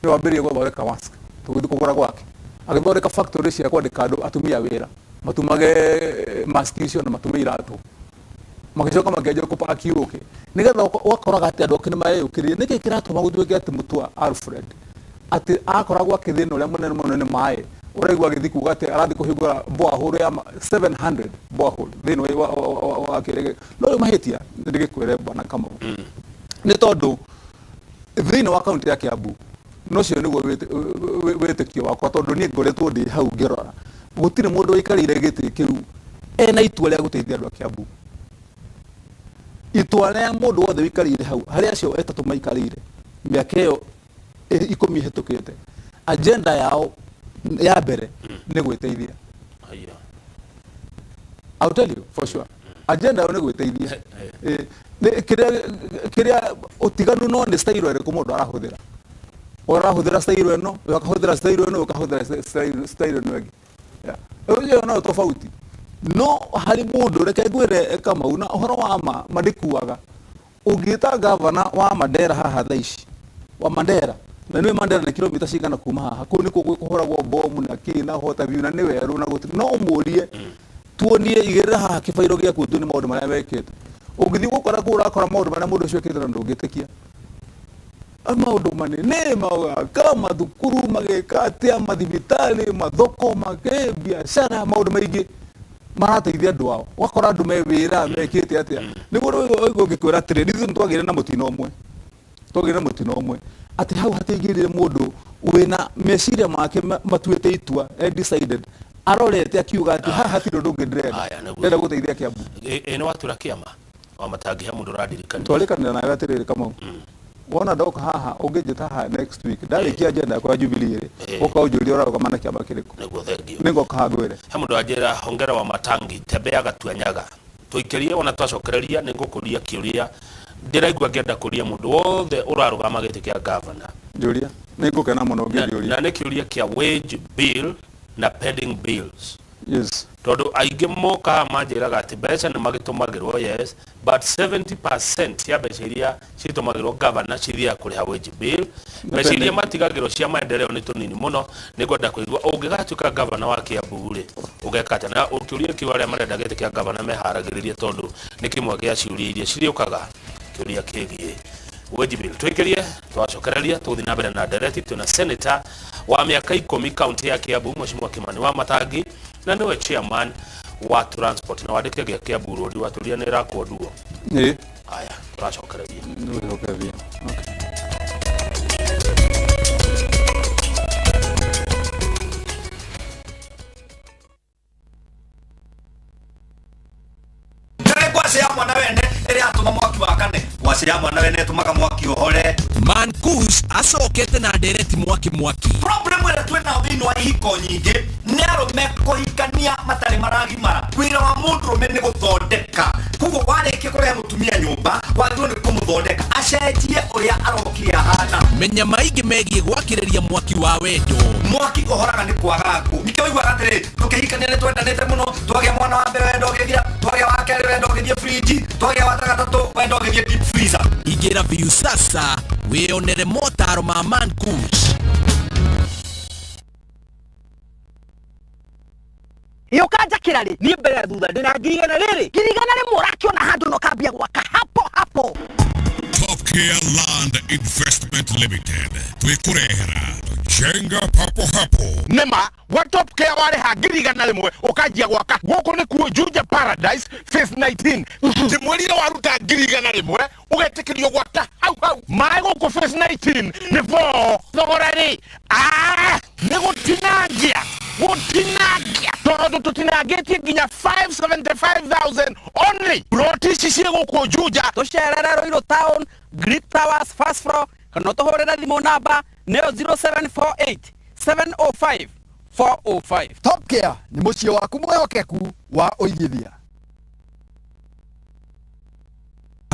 nĩ wambĩrĩirie gũthondeka mask, tũgĩthiĩ kũgũra gwake, agĩthondeka factory cia kwandĩka andũ atumia wĩra matumage mask icio na matume iratũ, magĩcoka makĩanjia kũpaki ũkĩ nĩgetha ũgakoraga atĩ andũ angĩ nĩ mareyũkĩrĩria. Nĩkĩ kĩratũma gũtuĩke atĩ Mũtua Alfred atĩ akoragwo akĩthĩna ũrĩa mũnene mũno nĩ maĩ, ũraigua agĩthiĩ kuga atĩ arathiĩ kũhingũra borehole ya 700 borehole thĩinĩ wa kĩrĩa? No rĩu mahĩtia nĩ ndĩgĩkwĩre bwana Kamau, nĩ tondũ thĩinĩ wa kaunti ya Kiambu, no ũcio nĩguo wĩtĩkio wakwa, tondũ niĩ ngoretwo ndĩ hau ngĩrora, gũtirĩ mũndũ waikarĩire gĩtĩ kĩu ena itua rĩa gũteithia andũ a Kiambu. Itua rĩa mũndũ wothe wĩikarĩire hau, harĩ acio atatũ maikarĩire mĩaka ĩyo 10 ĩhĩtũkĩte, agenda yao ya mbere nĩ gwĩteithia. Haiya. I'll tell you for sure. Agenda yao nĩ gwĩteithia. Nĩ kĩrĩa kĩrĩa ũtiganu no nĩ style ĩrĩkũ mũndũ arahũthĩra. Ũrahũthĩra style ĩno, ũyũ akahũthĩra style ĩno, ũyũ akahũthĩra style ĩno ĩngĩ. Yeah. Ĩyo no tofauti. No harĩ mũndũ reke ngwĩre Kamau na ũhoro wa ma ma ndĩkuaga. Ũngĩta gavana wa Mandera haha thaa ici wa Mandera na nĩwe Mandera nĩ kilomita cigana kuma haha kũu nĩkuo kũhũragwo bomu na kĩ na hota biũ na nĩ werũ na gũtirĩ no ũmũrie tuonie igĩrĩra haha kĩbairo gĩaku tuonie maũndũ marĩa wekĩte. Ũngĩthiĩ gũkora kũu ũrakora maũndũ marĩa mũndũ ũcio ekĩte na ndũngĩtĩkia. Maũndũ manene magaka mathukuru mageka atĩa mathibitarĩ mathoko makĩ biacara maũndũ maingĩ marateithia andũ ao. Ũgakora andũ me wĩra mekĩte atĩa. Nĩguo rĩu ngĩkwĩra atĩrĩrĩ, ithuĩ nĩtwagĩire na mũtino ũmwe. Twagĩire na mũtino ũmwe atĩ hau hatiaingĩrire mũndũ wĩna meciria make matuĩte itua, e decided, arorete akiuga atĩ haha hatirĩ ũndũ ũngĩ ndĩrenda. Aya, nĩguo. Ndĩrenda gũteithia Kiambu. Ĩ nĩ watura kĩama wa matangi he mũndũ ũrandirikania. Twarĩkanĩra nawe atĩrĩrĩ Kamau. Wona ndoka haha ũngĩnjĩta haha next week ndarĩkia agenda yakwa ya Jubilee rĩ, ũka ũnjũrie ũrarũgama na kĩama kĩrĩkũ. Nĩguo thengio. Nĩngoka haha ngwĩre. He mũndũ wanjĩra hongera wa matangi tembea gatuanyaga. Tũikĩrie ona twacokereria nĩ ngũkũria kĩũria ndĩraigua ngĩenda kũria mũndũ wothe ũrarũgama gĩtĩ kĩa gavana. Njũria. Nĩngũkena mũno ũngĩnjũria. Na nĩ kĩũria kĩa wage bill na pending bills. Yes. Tondũ aingĩ moka haha manjĩraga atĩ mbeca nĩ magĩtũmagĩrwo yes, but 70% ya mbeca iria citũmagĩrwo gavana cithiaga kũrĩha wage bill. Mbeca iria matigagĩrwo cia maendeleo nĩ tũnini mũno. Nĩngwenda kũigua ũngĩgatuĩka gavana wa Kiambu rĩ, ũgeka atĩa? Na kĩũria kĩu arĩa marenda gĩtĩ kĩa gavana meharagĩrĩrie tondũ nĩ kĩmwe gĩa ciũria iria cirĩũkaga, kĩũria kĩgiĩ wage bill. Tũikĩrie twacokereria tũgũthiĩ na mbere na ndereti. Twĩna senator wa mĩaka 10 kaunti ya Kiambu Mheshimiwa Kimani wa Matangi, na nĩwe chairman wa transport na wandĩke gĩa Kiambu Road watũria nĩ ĩrakwo nduo. Ĩ. Aya, tũracokereria. Nĩgũcokereria. Okay. Ndĩrĩ ngwacĩ ya mwana wene ĩrĩa yatũma mwaki wakane. Ngwacĩ ya mwana wene ĩtũmaga mwaki ũhore. Man Kush acokete na ndereti mwaki mwaki. Problem ĩrĩa twĩ nayo thĩinĩ wa ihiko nyingĩ nĩ arũme kũhikania matarĩ maragimara. Wĩra wa mũndũrũme nĩ gũthondeka. Koguo warĩkia kũrehe mũtumia nyũmba, wagĩrĩirwo nĩ kũmũthondeka acenjie ũrĩa arokire ahana. Menya maingĩ megiĩ gwakĩrĩria mwaki wa wendo. Mwaki ũhoraga nĩ kwaga ngũ. Nĩkĩo ũiguaga atĩrĩ, tũkĩhikania nĩ twendanĩte mũno, twagĩa mwana wa mbere wendo ũgĩthira, twagĩa wa kerĩ wendo ũgĩthiĩ fridge, twagĩa wa gatatũ wendo ũgĩthiĩ deep freezer. Ingĩra Viusasa wĩyonere motaro ma Man Kush. Yũkanjakĩra rĩ, niĩ mbere ya thutha ndĩna 100,000 rĩrĩ. 100,000 ũrakiona handũ na ũkambia gwaka hapo hapo. Top Care Land Investment Limited. Twĩkũrehera jenga papo hapo. Nema wa Top Care warĩha 100,000 ũkanjia gwaka. Gũkũ nĩkuo Juja Paradise Phase 19. Ndĩmwĩrire waruta 100,000 ũgetĩkĩrio gwaka hau hau. Maĩ gũkũ Phase 19 nĩ 4. Thogora rĩ, nĩ gũtinangia. Gũtinangia. Tondũ tũtinangĩtie nginya 575,000 only. Ploti ici ciĩ gũkũ Juja. Tũcerere Ruiru Town, Greek Towers first floor, kana ũtũhũrĩre thimũ namba nĩyo 0748 705 405. Top Care nĩ mũciĩ waku mwĩhokeku wa ũigithia.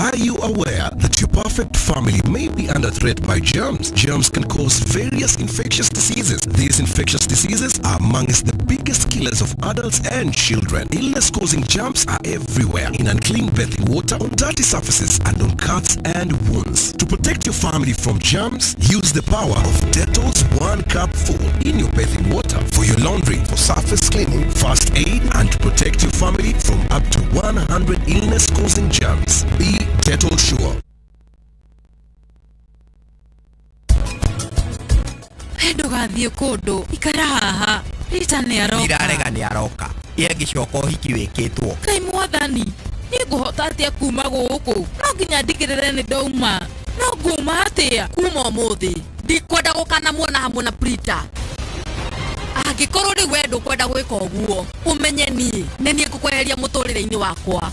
Are you aware that your perfect family may be under threat by germs? Germs can cause various infectious diseases. These infectious diseases are amongst the biggest killers of adults and children. Illness-causing germs are everywhere, in unclean bathing water, on dirty surfaces, and on cuts and wounds. To protect your family from germs, use the power of Dettol's 1 cup full in your bathing water for your laundry, for surface cleaning, first aid, and to protect your family from up to 100 illness-causing germs. Be Dettol sure. We ndũgathiĩ kũndũ, ikara haha. Rita nĩ aroka. Ndirarega nĩ aroka. Ye ngĩcoka ũhiki wĩkĩtwo. Ngai mwathani, niĩ ngũhota atĩa kuma gũkũ? No nginya ndigĩrĩre nĩ ndauma. No nguma atĩa kuma ũmũthĩ? Ndikwenda gũkanamuona hamwe na Prita. Angĩkorwo rĩu we ndũkwenda gwĩka ũguo, ũmenye niĩ nĩ niĩ ngũkweheria mũtũrĩre-inĩ wakwa.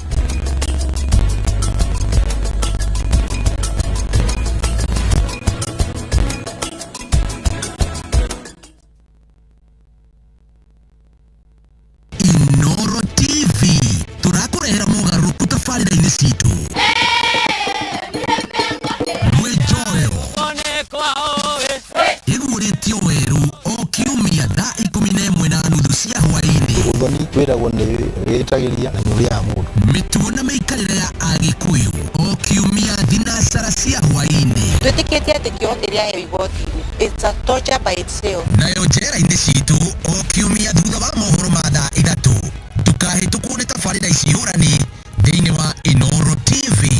Tabarĩra-inĩ citũ Mwĩnjoyo ĩguũrĩtio werũ o kiumia thaa 11:30 cia hwaĩ-inĩ. Ũthoni wĩragwo nĩ wĩtagĩria na nĩ ũrĩaga mũndũ. Mĩtugo na mĩikarĩre ya Agĩkũyũ o kiumia thinacara cia hwaĩ-inĩ. Twĩtĩkĩtie atĩ kĩoho kĩrĩa aheo igoti-inĩ it's a torture by itself. Nayo njera-inĩ citũ o kiumia thutha wa mohoro ma thaa 3. Ndũkahĩtũkwo nĩ tabarĩra ici hũrani thĩinĩ wa Inooro TV.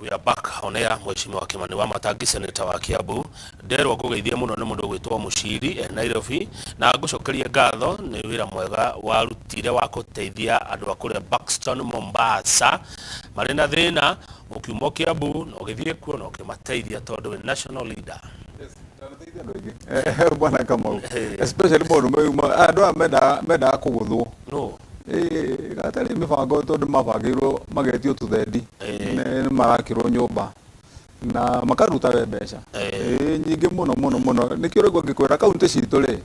We are back on air. Mheshimiwa Kimani Wamatangi, senator wa Kiambu, nderwo ngũgeithie mũno nĩ mũndũ ũgwĩtwo Mũciri e Nairobi, na ngũcokerie ngatho nĩ wĩra mwega warutire wa gũteithia andũ a kũrĩa Buxton Mombasa marĩ na thĩna, ũkiuma Kiambu na ũgĩthiĩ kuo na ũkĩmateithia tondũ wĩ national leader. Bwana Kamau, especially maũndũ mau andũ aya mendaga kũgũthwo. No. Gatarĩ mĩbango tondũ mabangĩirwo magetio tũthendi, nĩ marakĩrwo nyũmba na makaruta we mbeca nyingĩ mũno mũno mũno. Nĩkĩo ũraigua ngĩkwĩra kaunti citũ rĩ,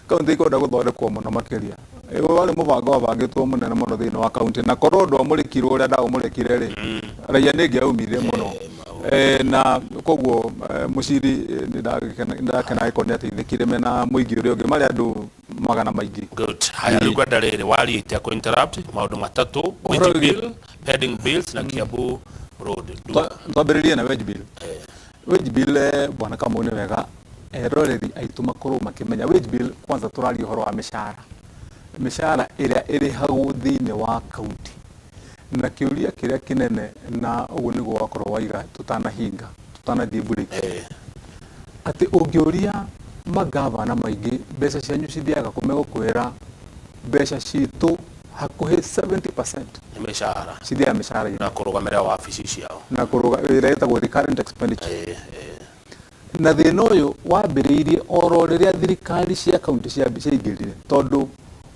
kaunti ikwenda gũthondekwo mũno makĩria. Ũyũ warĩ mũbango wabangĩtwo mũnene mũno thĩinĩ wa kaunti, na korwo ndwamũrĩkirwo ũrĩa ndaũmũrĩkire rĩ, raia nĩ ĩngĩaumire mũno. Na koguo Mũciri nĩ ndakena agĩkorwo nĩ ateithĩkire mena mũingĩ ũrĩa ũngĩ, marĩ andũ magana maingĩ. Good. Haya, rĩu ngwenda rĩrĩ warie itekũ interrupt maũndũ matatũ: wage bill, pending bills na Kiambu Road. Twambĩrĩrie na wage bill. Wage bill, bwana Kamau, nĩ wega eroreri aitũ makorwo makĩmenya wage bill. Kwanza tũraria ũhoro wa mĩcara, mĩcara ĩrĩa ĩrĩhagwo thĩinĩ wa kaunti, na kĩũria kĩrĩa kĩnene, na ũguo nĩguo wakorwo waiga tũtanahinga, tũtanathiĩ break, atĩ ũngĩũria magavana maingĩ mbeca cianyu cithiaga kũ, megũkwĩra mbeca citũ hakuhĩ 70% nĩ mĩcara, cithiaga mĩcara-inĩ na kũrũgamĩrĩra wabici ciao, na kũrũga ĩrĩa ĩtagwo recurrent expenditure. Na thĩna ũyũ wambĩrĩirie oro rĩrĩa thirikari cia kaunti ciaingĩrire, tondũ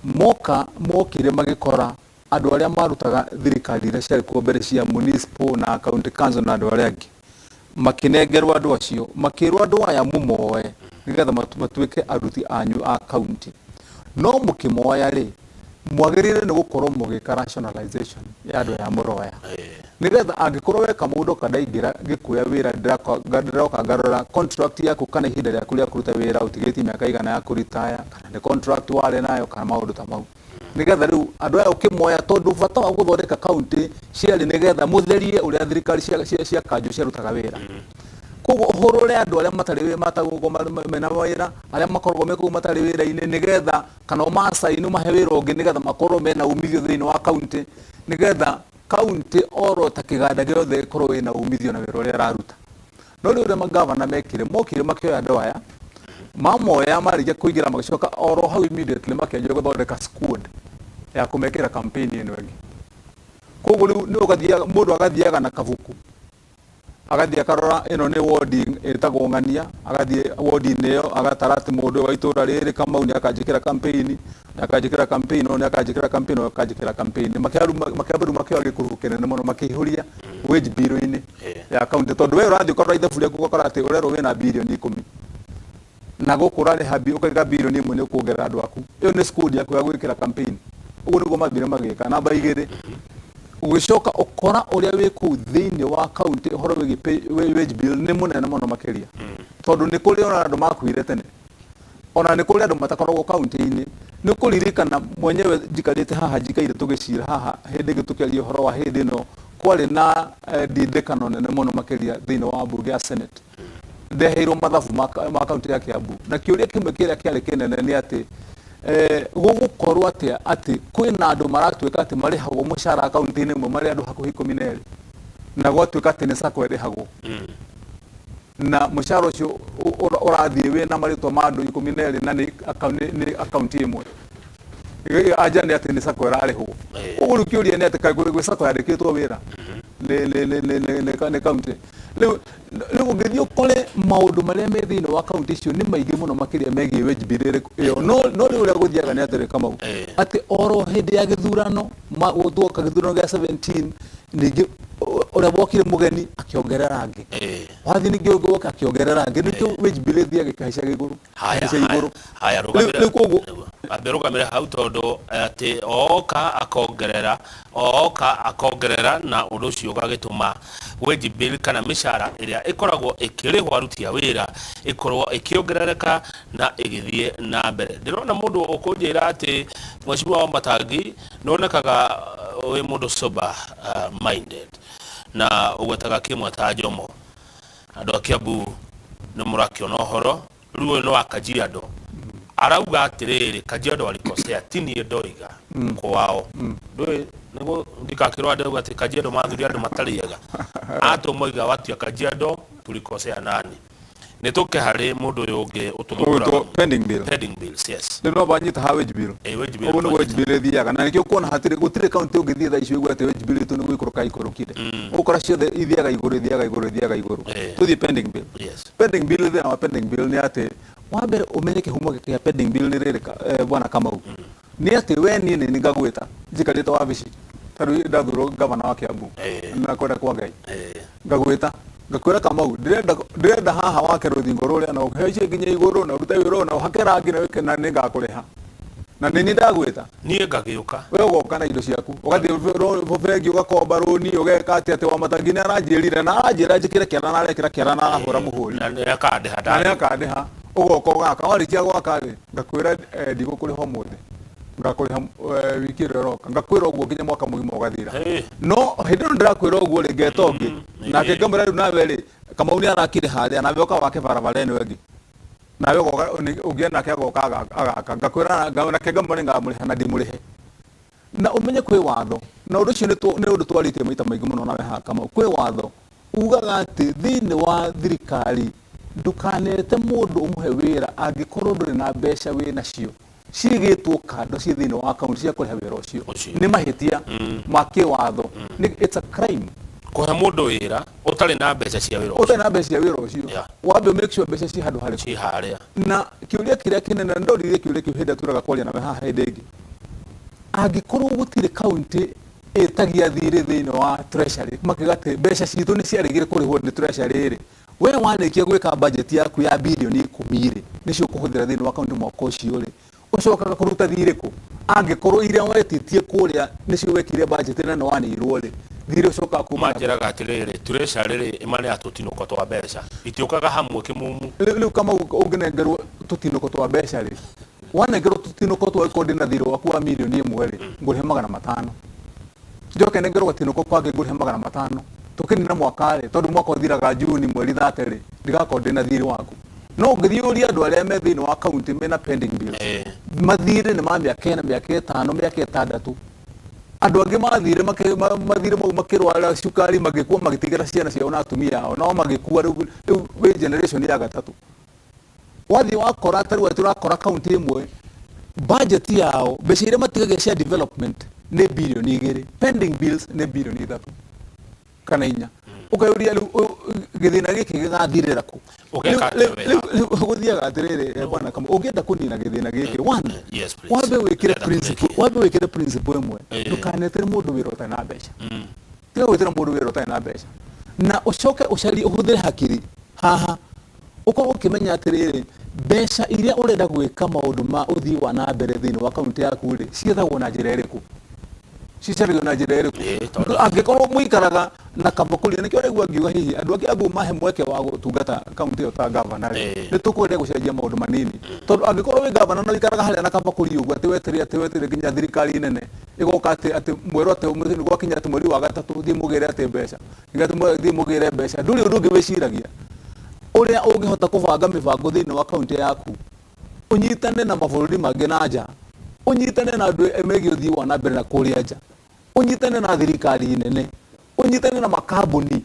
moka mokire magĩkora andũ arĩa marutaga thirikari iria ciarĩ kuo mbere cia municipal na county council na andũ arĩa angĩ, makĩnengerwo andũ acio, makĩrwo andũ aya mũmoe nĩgetha matuĩke aruti anyu a kaunti. No mũkĩmoya rĩ, mwagĩrĩire nĩ gũkorwo mũgĩka rationalization ya andũ aya mũroya, nĩgetha angĩkorwo weka mũndũ kandaingĩra ngĩkuoya wĩra, ndĩroka ngarora contract yaku kana ihinda rĩaku rĩa kũruta wĩra, ũtigĩtie mĩaka igana ya kũritaya, kana nĩ contract warĩ nayo, kana maũndũ ta mau, nĩgetha rĩu andũ aya ũkĩmoya, tondũ bata wa gũthondeka kaunti ciarĩ nĩgetha mũtherie ũrĩa thirikari cia kanjũ ciarutaga wĩra. Koguo ũhũrũre andũ arĩa matarĩ matagwo mena wĩra, arĩa makoragwo me kũu matarĩ wĩra-inĩ, nĩgetha kana ũmacaini ũmahe wĩra ũngĩ, nĩgetha makorwo mena umithio thĩinĩ wa kaunti, nĩgetha kaunti oro ta kĩganda gĩothe ĩkorwo ĩna umithio na wĩra ũrĩa ĩraruta. No rĩu ũrĩa magavana mekire, mokire makĩoya andũ aya, mamoya marĩkia kũingĩra, magĩcoka oro hau immediately makĩanjia gũthondeka squad ya kũmekĩra campaign ĩno ĩngĩ. Koguo rĩu nĩ ũgathiaga, mũndũ agathiaga na kabuku, agathiĩ akarora ĩno nĩ wodi ĩtagwo ng'ania, agathiĩ wodi-inĩ ĩyo agatara atĩ mũndũ wa itũra rĩrĩ Kamau nĩ akanjĩkĩra campaign, nĩ akanjĩkĩra campaign, ũyũ nĩ akanjĩkĩra campaign, ũyũ akanjĩkĩra campaign. Makĩambĩrĩria makĩoya gĩkurubu kĩnene mũno makĩihũria wage bill-inĩ ya kaunti, tondũ we ũrathiĩ ũkarora ithabu rĩaku ũgakora atĩ ũrerwo wĩna birioni 10 na gũkũ ũrarĩha ũkaiga birioni 1 nĩ ũkuongerera andũ aku. Ĩyo nĩ squad yaku ya gwĩkĩra campaign. Ũguo nĩguo mathire magĩka. Namba 2, ũgĩcoka ũkora ũrĩa wĩ kũu thĩinĩ wa kaunti ũhoro wĩgiĩ wage bill nĩ mũnene mũno makĩria, tondũ nĩ kũrĩ ona andũ makuire tene, ona nĩ kũrĩ andũ matakoragwo kaunti-inĩ. Nĩ kũririkana mwenyewe njikarĩte haha, njikaire tũgĩcira haha hĩndĩ ĩngĩ tũkĩaria ũhoro wa hĩndĩ ĩno kwarĩ na ndindĩkano nene mũno makĩria thĩinĩ wa mbunge ya Senate. Ndeheirwo mathabu ma kaunti ya Kiambu, na kĩũria kĩmwe kĩrĩa kĩarĩ kĩnene nĩ atĩ gũgũkorwo atĩa atĩ kwĩna andũ maratuĩka atĩ marĩhagwo mũcara kaunti-inĩ ĩmwe marĩ andũ hakuhĩ 12, na gwatuĩka atĩ nĩ sacco ĩrĩhagwo, na mũcara ũcio ũrathiĩ wĩna marĩtwa ma andũ 12 na nĩ akaunti ĩmwe. Anja nĩ atĩ nĩ sacco ĩrarĩhwo. Ũguo rĩu kĩũria nĩ atĩ kaĩ gwĩ sacco yandĩkĩtwo wĩra nĩ kaunti? Rĩu ũngĩthiĩ ũkore maũndũ marĩa me thĩinĩ wa kaunti icio nĩ maingĩ mũno makĩria megiĩ wage bill ĩyo. No rĩu ũrĩa gũthiaga nĩ atĩrĩ, Kamau, atĩ oro hĩndĩ ya gĩthurano, tuoka gĩthurano gĩa 17 ningĩ Ũrĩa wokire mũgeni akĩongerera angĩ. Wathiĩ ningĩ ũngĩ woka akĩongerera angĩ, nĩkĩo wage bill ĩthiaga ĩkĩhaicaga igũrũ, Haya, ĩkĩhaica haya, igũrũ. Haya, Rĩu rũgamĩra rĩu koguo ambe rũgamĩre hau tondũ atĩ oka akongerera, oka akongerera, na ũndũ ũcio ũgagĩtũma wage bill kana mĩcara ĩrĩa ĩkoragwo ĩkĩrĩhwo aruti a wĩra ĩkorwo ĩkĩongerereka na ĩgĩthiĩ na mbere. Ndĩrona mũndũ ũkũnjĩra atĩ Mheshimiwa Wamatangi nĩwonekaga wĩ mũndũ sober minded na ũgwetaga kĩmwe ta Njomo. Andũ a Kiambu nĩ mũrakĩona ũhoro rĩu ũyũ nĩ wa Kajiado. Arauga atĩrĩrĩ, Kajiado alikosea, ti niĩ ndoiga kwao. Ndũĩ nĩguo ndikakĩrwo andũ atĩ Kajiado mathuri andũ matarĩ ega. Atũmoiga watia Kajiado tulikosea nani? Nĩ tũke harĩ mũndũ ũyũ ũngĩ ũtũthumbũraga. Ũgwĩtwo pending bill. Pending bills, yes. Rĩu no banyita ha wage bill. Eh, wage bill Ũguo nĩguo wage twanyita. bill ĩthiaga, na nĩkĩo kuona hatirĩ gũtirĩ kaunti ũngĩthiĩ thaa ici ũigue atĩ wage bill itũ nĩ gũikũrũka ĩikũrũkire. Ũgũkora ciothe ithiaga igũrũ, ithiaga igũrũ, ithiaga igũrũ. Tũthiĩ pending bill. Pending bill, thĩna wa pending bill nĩ atĩ wa mbere ũmenye kĩhumo kĩa pending bill nĩ rĩrĩ, bwana Kamau, nĩ atĩ we niĩ nĩ ngagwĩta njikarĩte wabici ta rĩu ndathurwo gavana wa Kiambu na kwenda kwa Ngai, ngagwĩta ngakwĩra, Kamau, ndĩrenda haha wake rũthingo rũrĩa na ũhaicie nginya igũrũ na ũrute wĩra ũyũ na ũhake rangi na wĩke, na nĩ ngakũrĩha na nĩ niĩ ndagwĩta. Niĩ ngagĩũka. We ũgoka na indo ciaku, ũgathiĩ bengi ũgakomba rũni, ũgeka atĩ Wamatangi nĩ aranjĩrire na aranjĩra njĩkĩre kĩara na arekĩra kĩara na arahũra mũhũri na nĩ akandĩha. Na nĩ akandĩha. Ũgoka ũgaka, warĩkia gwaka rĩ, ngakwĩra, ndigũkũrĩha ũmũthĩ, ngakũrĩha wiki ĩrĩa ĩroka. Ngakwĩra ũguo nginya mwaka mũgima ũgathira. No hĩndĩ ĩno ndĩrakwĩra ũguo rĩ, ngeta ũngĩ nake ngamwĩra, rĩu nawe rĩ, Kamau nĩ arakire harĩa, nawe ũka wake barabara ĩno ĩngĩ. Nawe ũgoka ũngĩ nake agoka agaka, ngakwĩra nake ngamwĩra ngamũrĩha na ndimũrĩhe. Na ũmenye kwĩ watho, na ũndũ ũcio nĩ ũndũ twarĩtie maita maingĩ mũno nawe haha Kamau. Kwĩ watho ugaga atĩ thĩinĩ wa thirikari ndũkanete mũndũ ũmũhe wĩra angĩkorwo ndũrĩ na mbeca wĩ nacio ciigĩtwo kando ciĩ thĩinĩ wa akaunti cia kũrĩha wĩra ũcio. Nĩ mahĩtia ma kĩwatho. It's a crime. Kũhe mũndũ wĩra ũtarĩ na mbeca cia wĩra ũcio. Ũtarĩ na mbeca cia wĩra ũcio. Wambe make sure mbeca ciĩ handũ harĩkũ. Ciĩ harĩa. Na kĩũria kĩrĩa kĩnene, na ndoririe kĩũria kĩu hĩndĩ ĩrĩa tũraga kwaria nawe haha hĩndĩ ĩngĩ, angĩkorwo gũtirĩ kaunti ĩtagia thirĩ thĩinĩ wa treasury makiuga atĩ mbeca citũ nĩ ciaregire kũrĩhwo nĩ treasury rĩ, we warĩkia gwĩka budget yaku ya birioni 10 rĩ, nĩcio ũkũhũthĩra thĩinĩ wa kaunti mwaka ũcio rĩ, ũcokaga kũruta thirĩ kũ? Angĩkorwo iria wetĩtie kũrĩa nĩcio wekire budget na nĩ wanĩirwo rĩ, thirĩ ũcokaga kuma nakũ? Manjĩraga atĩrĩrĩ, treasury rĩ, ĩmaneaga tũtinũko twa mbeca, itiũkaga hamwe kĩmumu. Rĩu Kamau, ũngĩnengerwo tũtinũko twa mbeca rĩ, wanengerwo tũtinũko twa ĩkorwo ndĩna thirĩ waku wa mirioni 1 rĩ, ngũrĩhe 500, njoke nengerwo gatinũko kangĩ ngũrĩhe 500, tũkĩnina mwaka rĩ, tondũ mwaka ũthiraga Juni mweri 30 rĩ, ndigakorwo ndĩna thirĩ waku. No ũngĩthiĩ ũrie andũ arĩa me thĩinĩ wa kaunti mena pending bills, mathirĩ nĩ ma mĩaka 4, mĩaka 5, mĩaka 6. Andũ angĩ mathire mathirĩ mau makĩrwara cukari, magĩkua, magĩtigĩra ciana ciao na atumia ao, nao magĩkua. Rĩu wĩ generation ya gatatũ. Wathiĩ wakora ta rĩu atĩ ũrakora kaunti ĩmwe budget yao, mbeca iria matigagia cia development nĩ birioni 2, pending bills nĩ birioni 3 kana 4. Ũkeyũria rĩu gĩthĩna gĩkĩ gĩgathirĩra kũ? Ũgeka atĩa we? Rĩu gũthiaga atĩrĩrĩ, bwana Kamau, ũngĩenda kũnina gĩthĩna gĩkĩ, one, Yes, please. wambe wĩkĩre Ndĩrenda principle, kũrĩkia. wambe wĩkĩre principle ĩmwe, ndũkanetere mũndũ wĩra ũtarĩ na mbeca. Tiga gwĩtĩra mũndũ wĩra ũtarĩ na mbeca, na ũcoke ũcarie ũhũthĩre hakiri haha, ũkorwo ũkĩmenya atĩrĩrĩ, mbeca iria ũrenda gwĩka maũndũ ma ũthii wa na mbere thĩinĩ wa kaunti yaku rĩ, ciethagwo na njĩra ĩrĩkũ, cicaragio na njĩra ĩrĩkũ? Angĩkorwo mũikaraga na kabakũri, nĩkĩo ũraigua ngiuga hihi andũ a Kiambu mahe mweke wa gũtungata kaunti ĩyo ta gavana rĩ, nĩ tũkwenda gũcenjia maũndũ manini, tondũ angĩkorwo wĩ gavana na ũikaraga harĩa na kabakũri ũguo atĩ weterere, atĩ weterere nginya thirikari nene ĩgoka, atĩ mwerwo atĩ gwakinya atĩ mweri wa gatatũ thiĩ mũgĩre atĩ mbeca, nginya thiĩ mũgĩre mbeca, ndũrĩ ũndũ ũngĩ wĩciragia ũrĩa ũngĩhota kũbanga mĩbango thĩinĩ wa kaunti yaku, ũnyitane na mabũrũri mangĩ na nja, ũnyitane na andũ megiĩ ũthii wa na mbere na kũrĩa nja, ũnyitane na thirikari nene, ũnyitane na makambuni,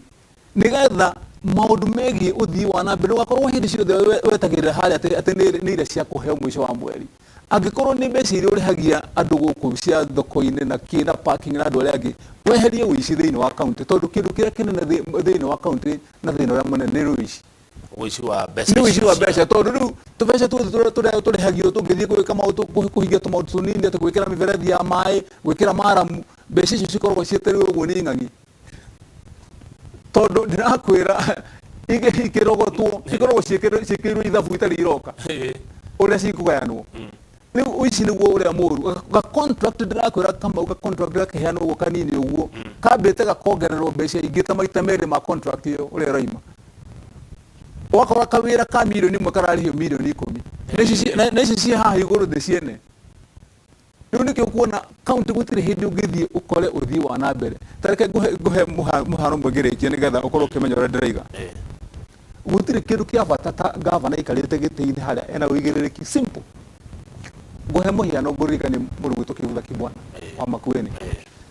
nĩgetha maũndũ megiĩ ũthii wa na mbere ndũgakorwo hĩndĩ ciothe wetagĩrĩra harĩa atĩ nĩ iria cia kũheo mũico wa mweri. Angĩkorwo nĩ mbeca iria ũrĩhagia andũ gũkũ cia thoko-inĩ na kĩ na parking na andũ arĩa angĩ, weherie ũici thĩinĩ wa kaunti, tondũ kĩndũ kĩrĩa kĩnene thĩinĩ wa kaunti na thĩna ũrĩa mũnene nĩ ũici. Ũici wa mbeca. Nĩ ũici wa mbeca, tondũ rĩu tũbeca tuothe tũrĩa tũrĩhagio tũngĩthiĩ gwĩka maũndũ, kũhingia tũmaũndũ tũnini ta gwĩkĩra mĩberethi ya maĩ, gwĩkĩra maramu, mbeca icio cikoragwo cietereirwo ũguo nĩ ng'ang'i. Tondũ ndĩrakwĩra ikĩrogotwo ikoragwo ciĩkĩrwo ithabu itarĩ iroka ũrĩa cikũgayanwo. Rĩu ici nĩguo ũrĩa mũru ga contract, ndĩrakwĩra Kamau, ga contract gakĩheanwo ũguo kanini ũguo kambĩte gakongererwo mbeca ingĩ ta maita merĩ ma contract ĩyo ũrĩa ĩroima. Ũgakora kawĩra ka mirioni 1 kararĩhio mirioni 10, na ici ciĩ haha igũrũ thĩ ciene. Rĩu nĩkĩo kuona kaunti gũtirĩ hĩndĩ ũngĩthiĩ ũkore ũthiĩ wa na mbere. Ta reke ngũhe mũhano ũmwe ngĩrĩkia nĩgetha ũkorwo ũkĩmenya ũrĩa ndĩraiga. Gũtirĩ kĩndũ kĩa bata ta gavana aikarĩte gĩtĩ-inĩ harĩa ena ũigĩrĩrĩki simple. Ngũhe mũhiano, ngũririkanie mũrũ gwitũ Kivutha Kibwana wa Makueni.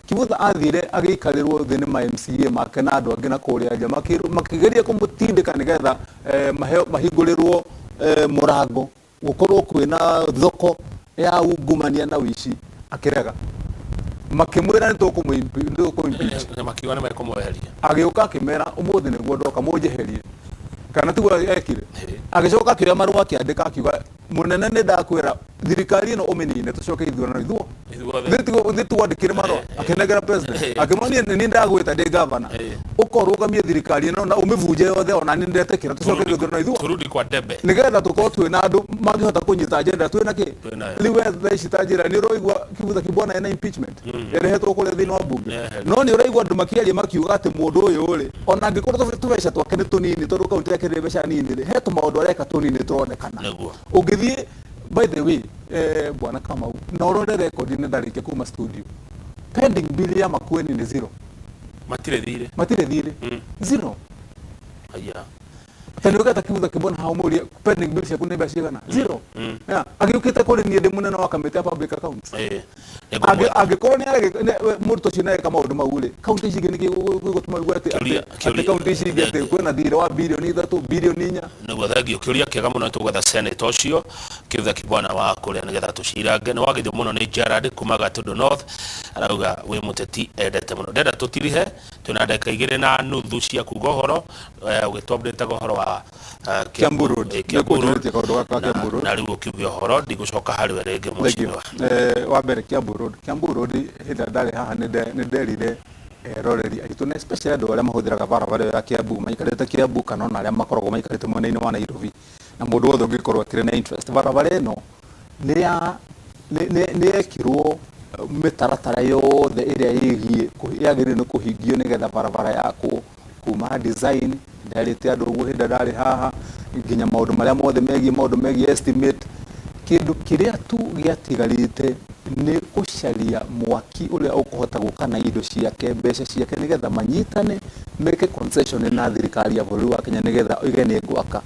Kivutha athire agĩikarĩrwo thĩ nĩ ma MCA make na andũ angĩ na kũrĩa nja, makĩgeria kũmũtindĩka nĩgetha maheo mahingũrĩrwo mũrango gũkorwo kwĩna thoko ya ungumania na ũici, akĩrega. Makĩmwĩra nĩ tũkũmũ impeach. Na makiuga nĩ mekũmweheria. Agĩũka akĩmera, ũmũthĩ nĩguo ndoka mũnjeherie, kana tiguo ekire? Agĩcoka akĩoya marũa akĩandĩka akiuga, mũnene, nĩ ndakwĩra thirikari ĩno ũmĩnine, tũcoke ithurano ithuo Ithuothe. Thĩ twandĩkire marũa akĩnengera president, akĩmwĩra niĩ ndagwĩta ndĩ gavana, ũkorũgamie thirikari ĩno na ũmĩbunje yothe, ona niĩ ndetĩkĩra tũcoke gĩthurano ithuo Turudi kwa debe. Nĩgetha tũkorwo twĩna andũ mangĩhota kũnyita agenda twĩna kĩ. Twĩnayo. Rĩu we thaa ici ta njĩra nĩ ũraigua Kivutha Kibwana ena impeachment ĩrehetwo kũrĩa thĩinĩ wa bunge, no nĩ ũraigua andũ makĩaria makiuga atĩ mũndũ ũyũ rĩ, ona angĩkorwo tũbeca twake nĩ tũnini, tondũ kaunti yake ndĩrĩ mbeca nini rĩ, he tũmaũndũ areka tũnini tũronekana. Ũngĩthiĩ, by the way, bwana Kamau, na ũrore rekondi-inĩ ndarĩkia kuma studio, pending bill ya Makueni nĩ zero. Matirĩ thirĩ. Matirĩ thirĩ, zero. Aya. Ta nĩ ũgeta Kivutha Kibwana hau mũrie pending bill ciaku nĩ mbeca cigana, zero. Yeah. Agĩũkĩte kũrĩ niĩ ndĩ mũnene wa kamĩtĩ ya public accounts. Angĩkorwo nĩ mũrutwo ũcio nĩ areka maũndũ mau rĩ, kaunti ici ingĩ nĩkĩ gĩgũtũma wigue atĩ atĩ kaunti ici ingĩ atĩ kwĩna thirĩ wa birioni 3, birioni 4? Nĩguo, thengio. Kĩũria kĩega mũno. Nĩtũgwetha senator ũcio Kĩvutha Kibwana wa kũrĩa nĩgetha tũcirange. Nĩ wageithio mũno nĩ Gerard kuma Gatundu North, arauga wĩ mũteti endete mũno. Ndenda tũtirihe, twĩna ndagĩka 2.5 cia kuga ũhoro, ũgĩtũ update ũhoro wa Kiambu Road. Kiambu Road. Nĩkũnjũrĩtie kaũndũ gaka ka Kiambu Road. Na rĩu ũkiuge ũhoro, ndigũcoka harĩ we rĩngĩ. Thank you. Mheshimiwa. Wa mbere, Kiambu Road. Kiambu Road, hĩndĩ ĩrĩa ndarĩ haha nĩ nderire eroreri aitũ na especially andũ arĩa mahũthĩraga barabara ĩyo ya Kiambu, maikarĩte Kiambu kana ona arĩa makoragwo maikarĩte mwena-inĩ wa Nairobi, na mũndũ wothe ũngĩkorwo akĩrĩ na interest, barabara ĩno nĩ ya nĩ yekirwo mĩtaratara yothe ĩrĩa ĩgiĩ yagĩrĩire nĩ kũhingio nĩgetha barabara yakwo, kuma design ndarĩte andũ ũguo hĩndĩ ĩrĩa ndarĩ haha, nginya maũndũ marĩa mothe megiĩ maũndũ megiĩ estimate. Kĩndũ kĩrĩa tu gĩatigarĩte nĩ gũcaria mwaki ũrĩa ũkũhota gũka na indo ciake, mbeca ciake, nĩgetha manyitane meke concession na thirikari ya bũrũri wa Kenya nĩgetha ĩge nĩ gwaka.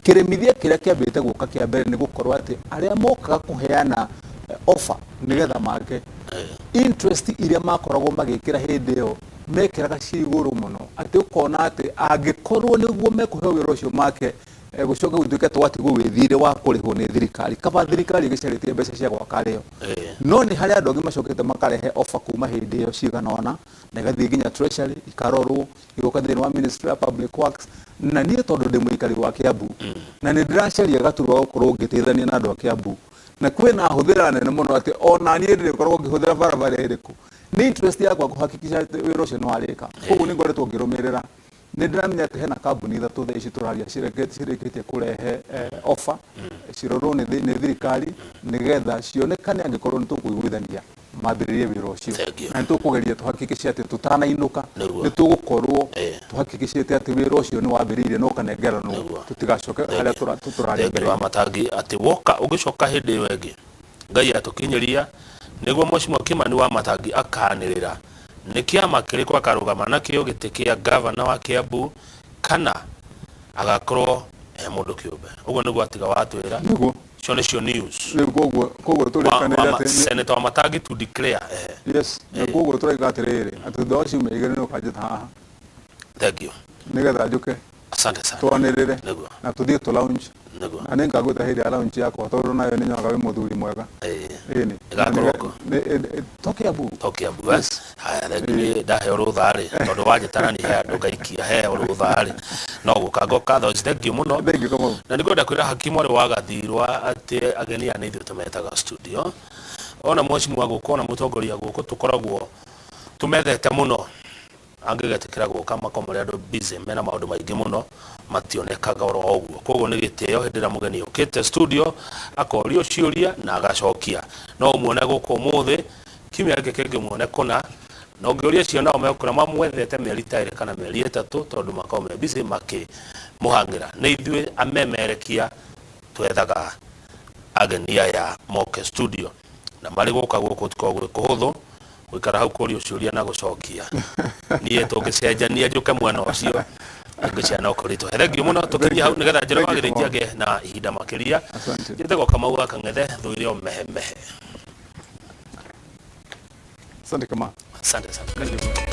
Kĩremithia kĩrĩa kĩambĩte gũka kĩa mbere nĩ gũkorwo atĩ arĩa mokaga kũheana offer nĩgetha make interest iria makoragwo magĩkĩra hĩndĩ ĩyo, mekĩraga ciĩ igũrũ mũno atĩ ũkona atĩ angĩkorwo nĩguo mekũheo wĩra ũcio make, gũcoke gũtuĩke twatigwo wĩ thirĩ wa kũrĩhwo nĩ thirikari, kaba thirikari ĩgĩcarĩtie mbeca cia gwaka rĩo. No nĩ harĩ andũ angĩ macokete makarehe offer kuma hĩndĩ ĩyo cigana ũna, na igathiĩ nginya treasury, ikarorwo, igoka thĩinĩ wa ministry ya public works. Na niĩ tondũ ndĩ mũikari wa Kiambu na nĩ ndĩracaria gaturwa gũkorwo ngĩteithania na andũ a Kiambu, na kwĩna hũthĩra nene mũno atĩ ona niĩ ndĩrĩkoragwo ngĩhũthĩra barabara ĩrĩkũ, nĩ interest yakwa kũhakikisha atĩ wĩra ũcio nĩ warĩka. Koguo nĩ ngoretwo ngĩrũmĩrĩra, nĩ ndĩramenya atĩ hena kambuni ithatũ thaa ici tũraria cirĩkĩtie kũrehe offer cirorwo nĩ thirikari nĩgetha cionekane angĩkorwo nĩ tũkũiguithania mambĩrĩrie wĩra ũcio. Na nĩ tũkũgeria tũhakikishe atĩ tũtanainũka nĩ tũgũkorwo tũhakikishĩte atĩ wĩra ũcio nĩ wambĩrĩirie na ũkanengeranwo, tũtigacoke harĩa tũrarĩ mbere. Wa Matangi, atĩ woka ũgĩcoka hĩndĩ ĩyo ĩngĩ Ngai atũkinyĩria nĩguo Mheshimiwa Kimani wa Matangi akanĩrĩra nĩ kĩama kĩrĩkũ akarũgama nakĩo gĩtĩ kĩa gavana wa Kiambu kana agakorwo e mũndũ kĩũmbe. Ũguo nĩguo atiga watwĩra. Nĩguo. Icio nĩcio news. Rĩu koguo tũrĩkanĩre atĩ Senator wa Matangi to declare. Yes, na koguo tũraiga atĩrĩrĩ, atĩ thutha wa ciumia 2 nĩ ũkanjĩta haha. Thank you. Nĩgetha njũke. Asante sana. Twanĩrĩre. Nĩguo. Na tũthiĩ tũ lounge. Nĩguo. Na nĩ ngagwĩta hĩndĩ ya lounge yakwa tondũ nayo nĩ nyonaga wĩ mũthuri mwega. Ĩni. Ĩgakorwo kũ? To Kiambu. To Kiambu. Yes. Haya, rĩngĩ niĩ ndaheo rũtha rĩ, tondũ wanjĩtana niĩ he andũ ngaikia heo rũtha rĩ, no gũka ngoka. Thank you mũno. Thank you, Kamau. Na nĩngwenda kwĩra Hakimu mwarĩ wa Gathirwa atĩ ageni aya nĩ ithuĩ tũmetaga studio. Ona mheshimiwa gũkũ, ona mũtongoria gũkũ, tũkoragwo tũmethete mũno. Angĩgetĩkĩra gũka makorwo marĩ andũ busy mena maũndũ maingĩ mũno mationekaga oro ũguo. Koguo nĩ gĩtĩo hĩndĩ ĩrĩa mũgeni okĩte studio akorio ciũria na agacokia. No ũmuone gũkũ ũmũthĩ, kiumia gĩkĩ kĩngĩ ũmuone kũna, na ũngĩũria acio nao megũkwĩra mamwethete mĩeri ta ĩrĩ kana mĩeri ĩtatũ tondũ makoragwo me busy makĩmũhang'ĩra. Nĩ ithuĩ amemerekia twethaga ageni aya moke studio na marĩ gũka gũkũ tikoragwo gwĩ kũhũthũ gũikara hau kũrio ciũria na gũcokia. Niĩ tũngĩcenjania njũke mwena ũcio ngĩcia no kũritũhe. Thengiũ mũno tũkinyie hau nĩgetha Njoroge wa Gĩthĩnji agĩe na ihinda makĩria. Njĩtagwo Kamau wa Kang'ethe, thũire o mehemehe. Asante Kamau. Asante sana. Karibu.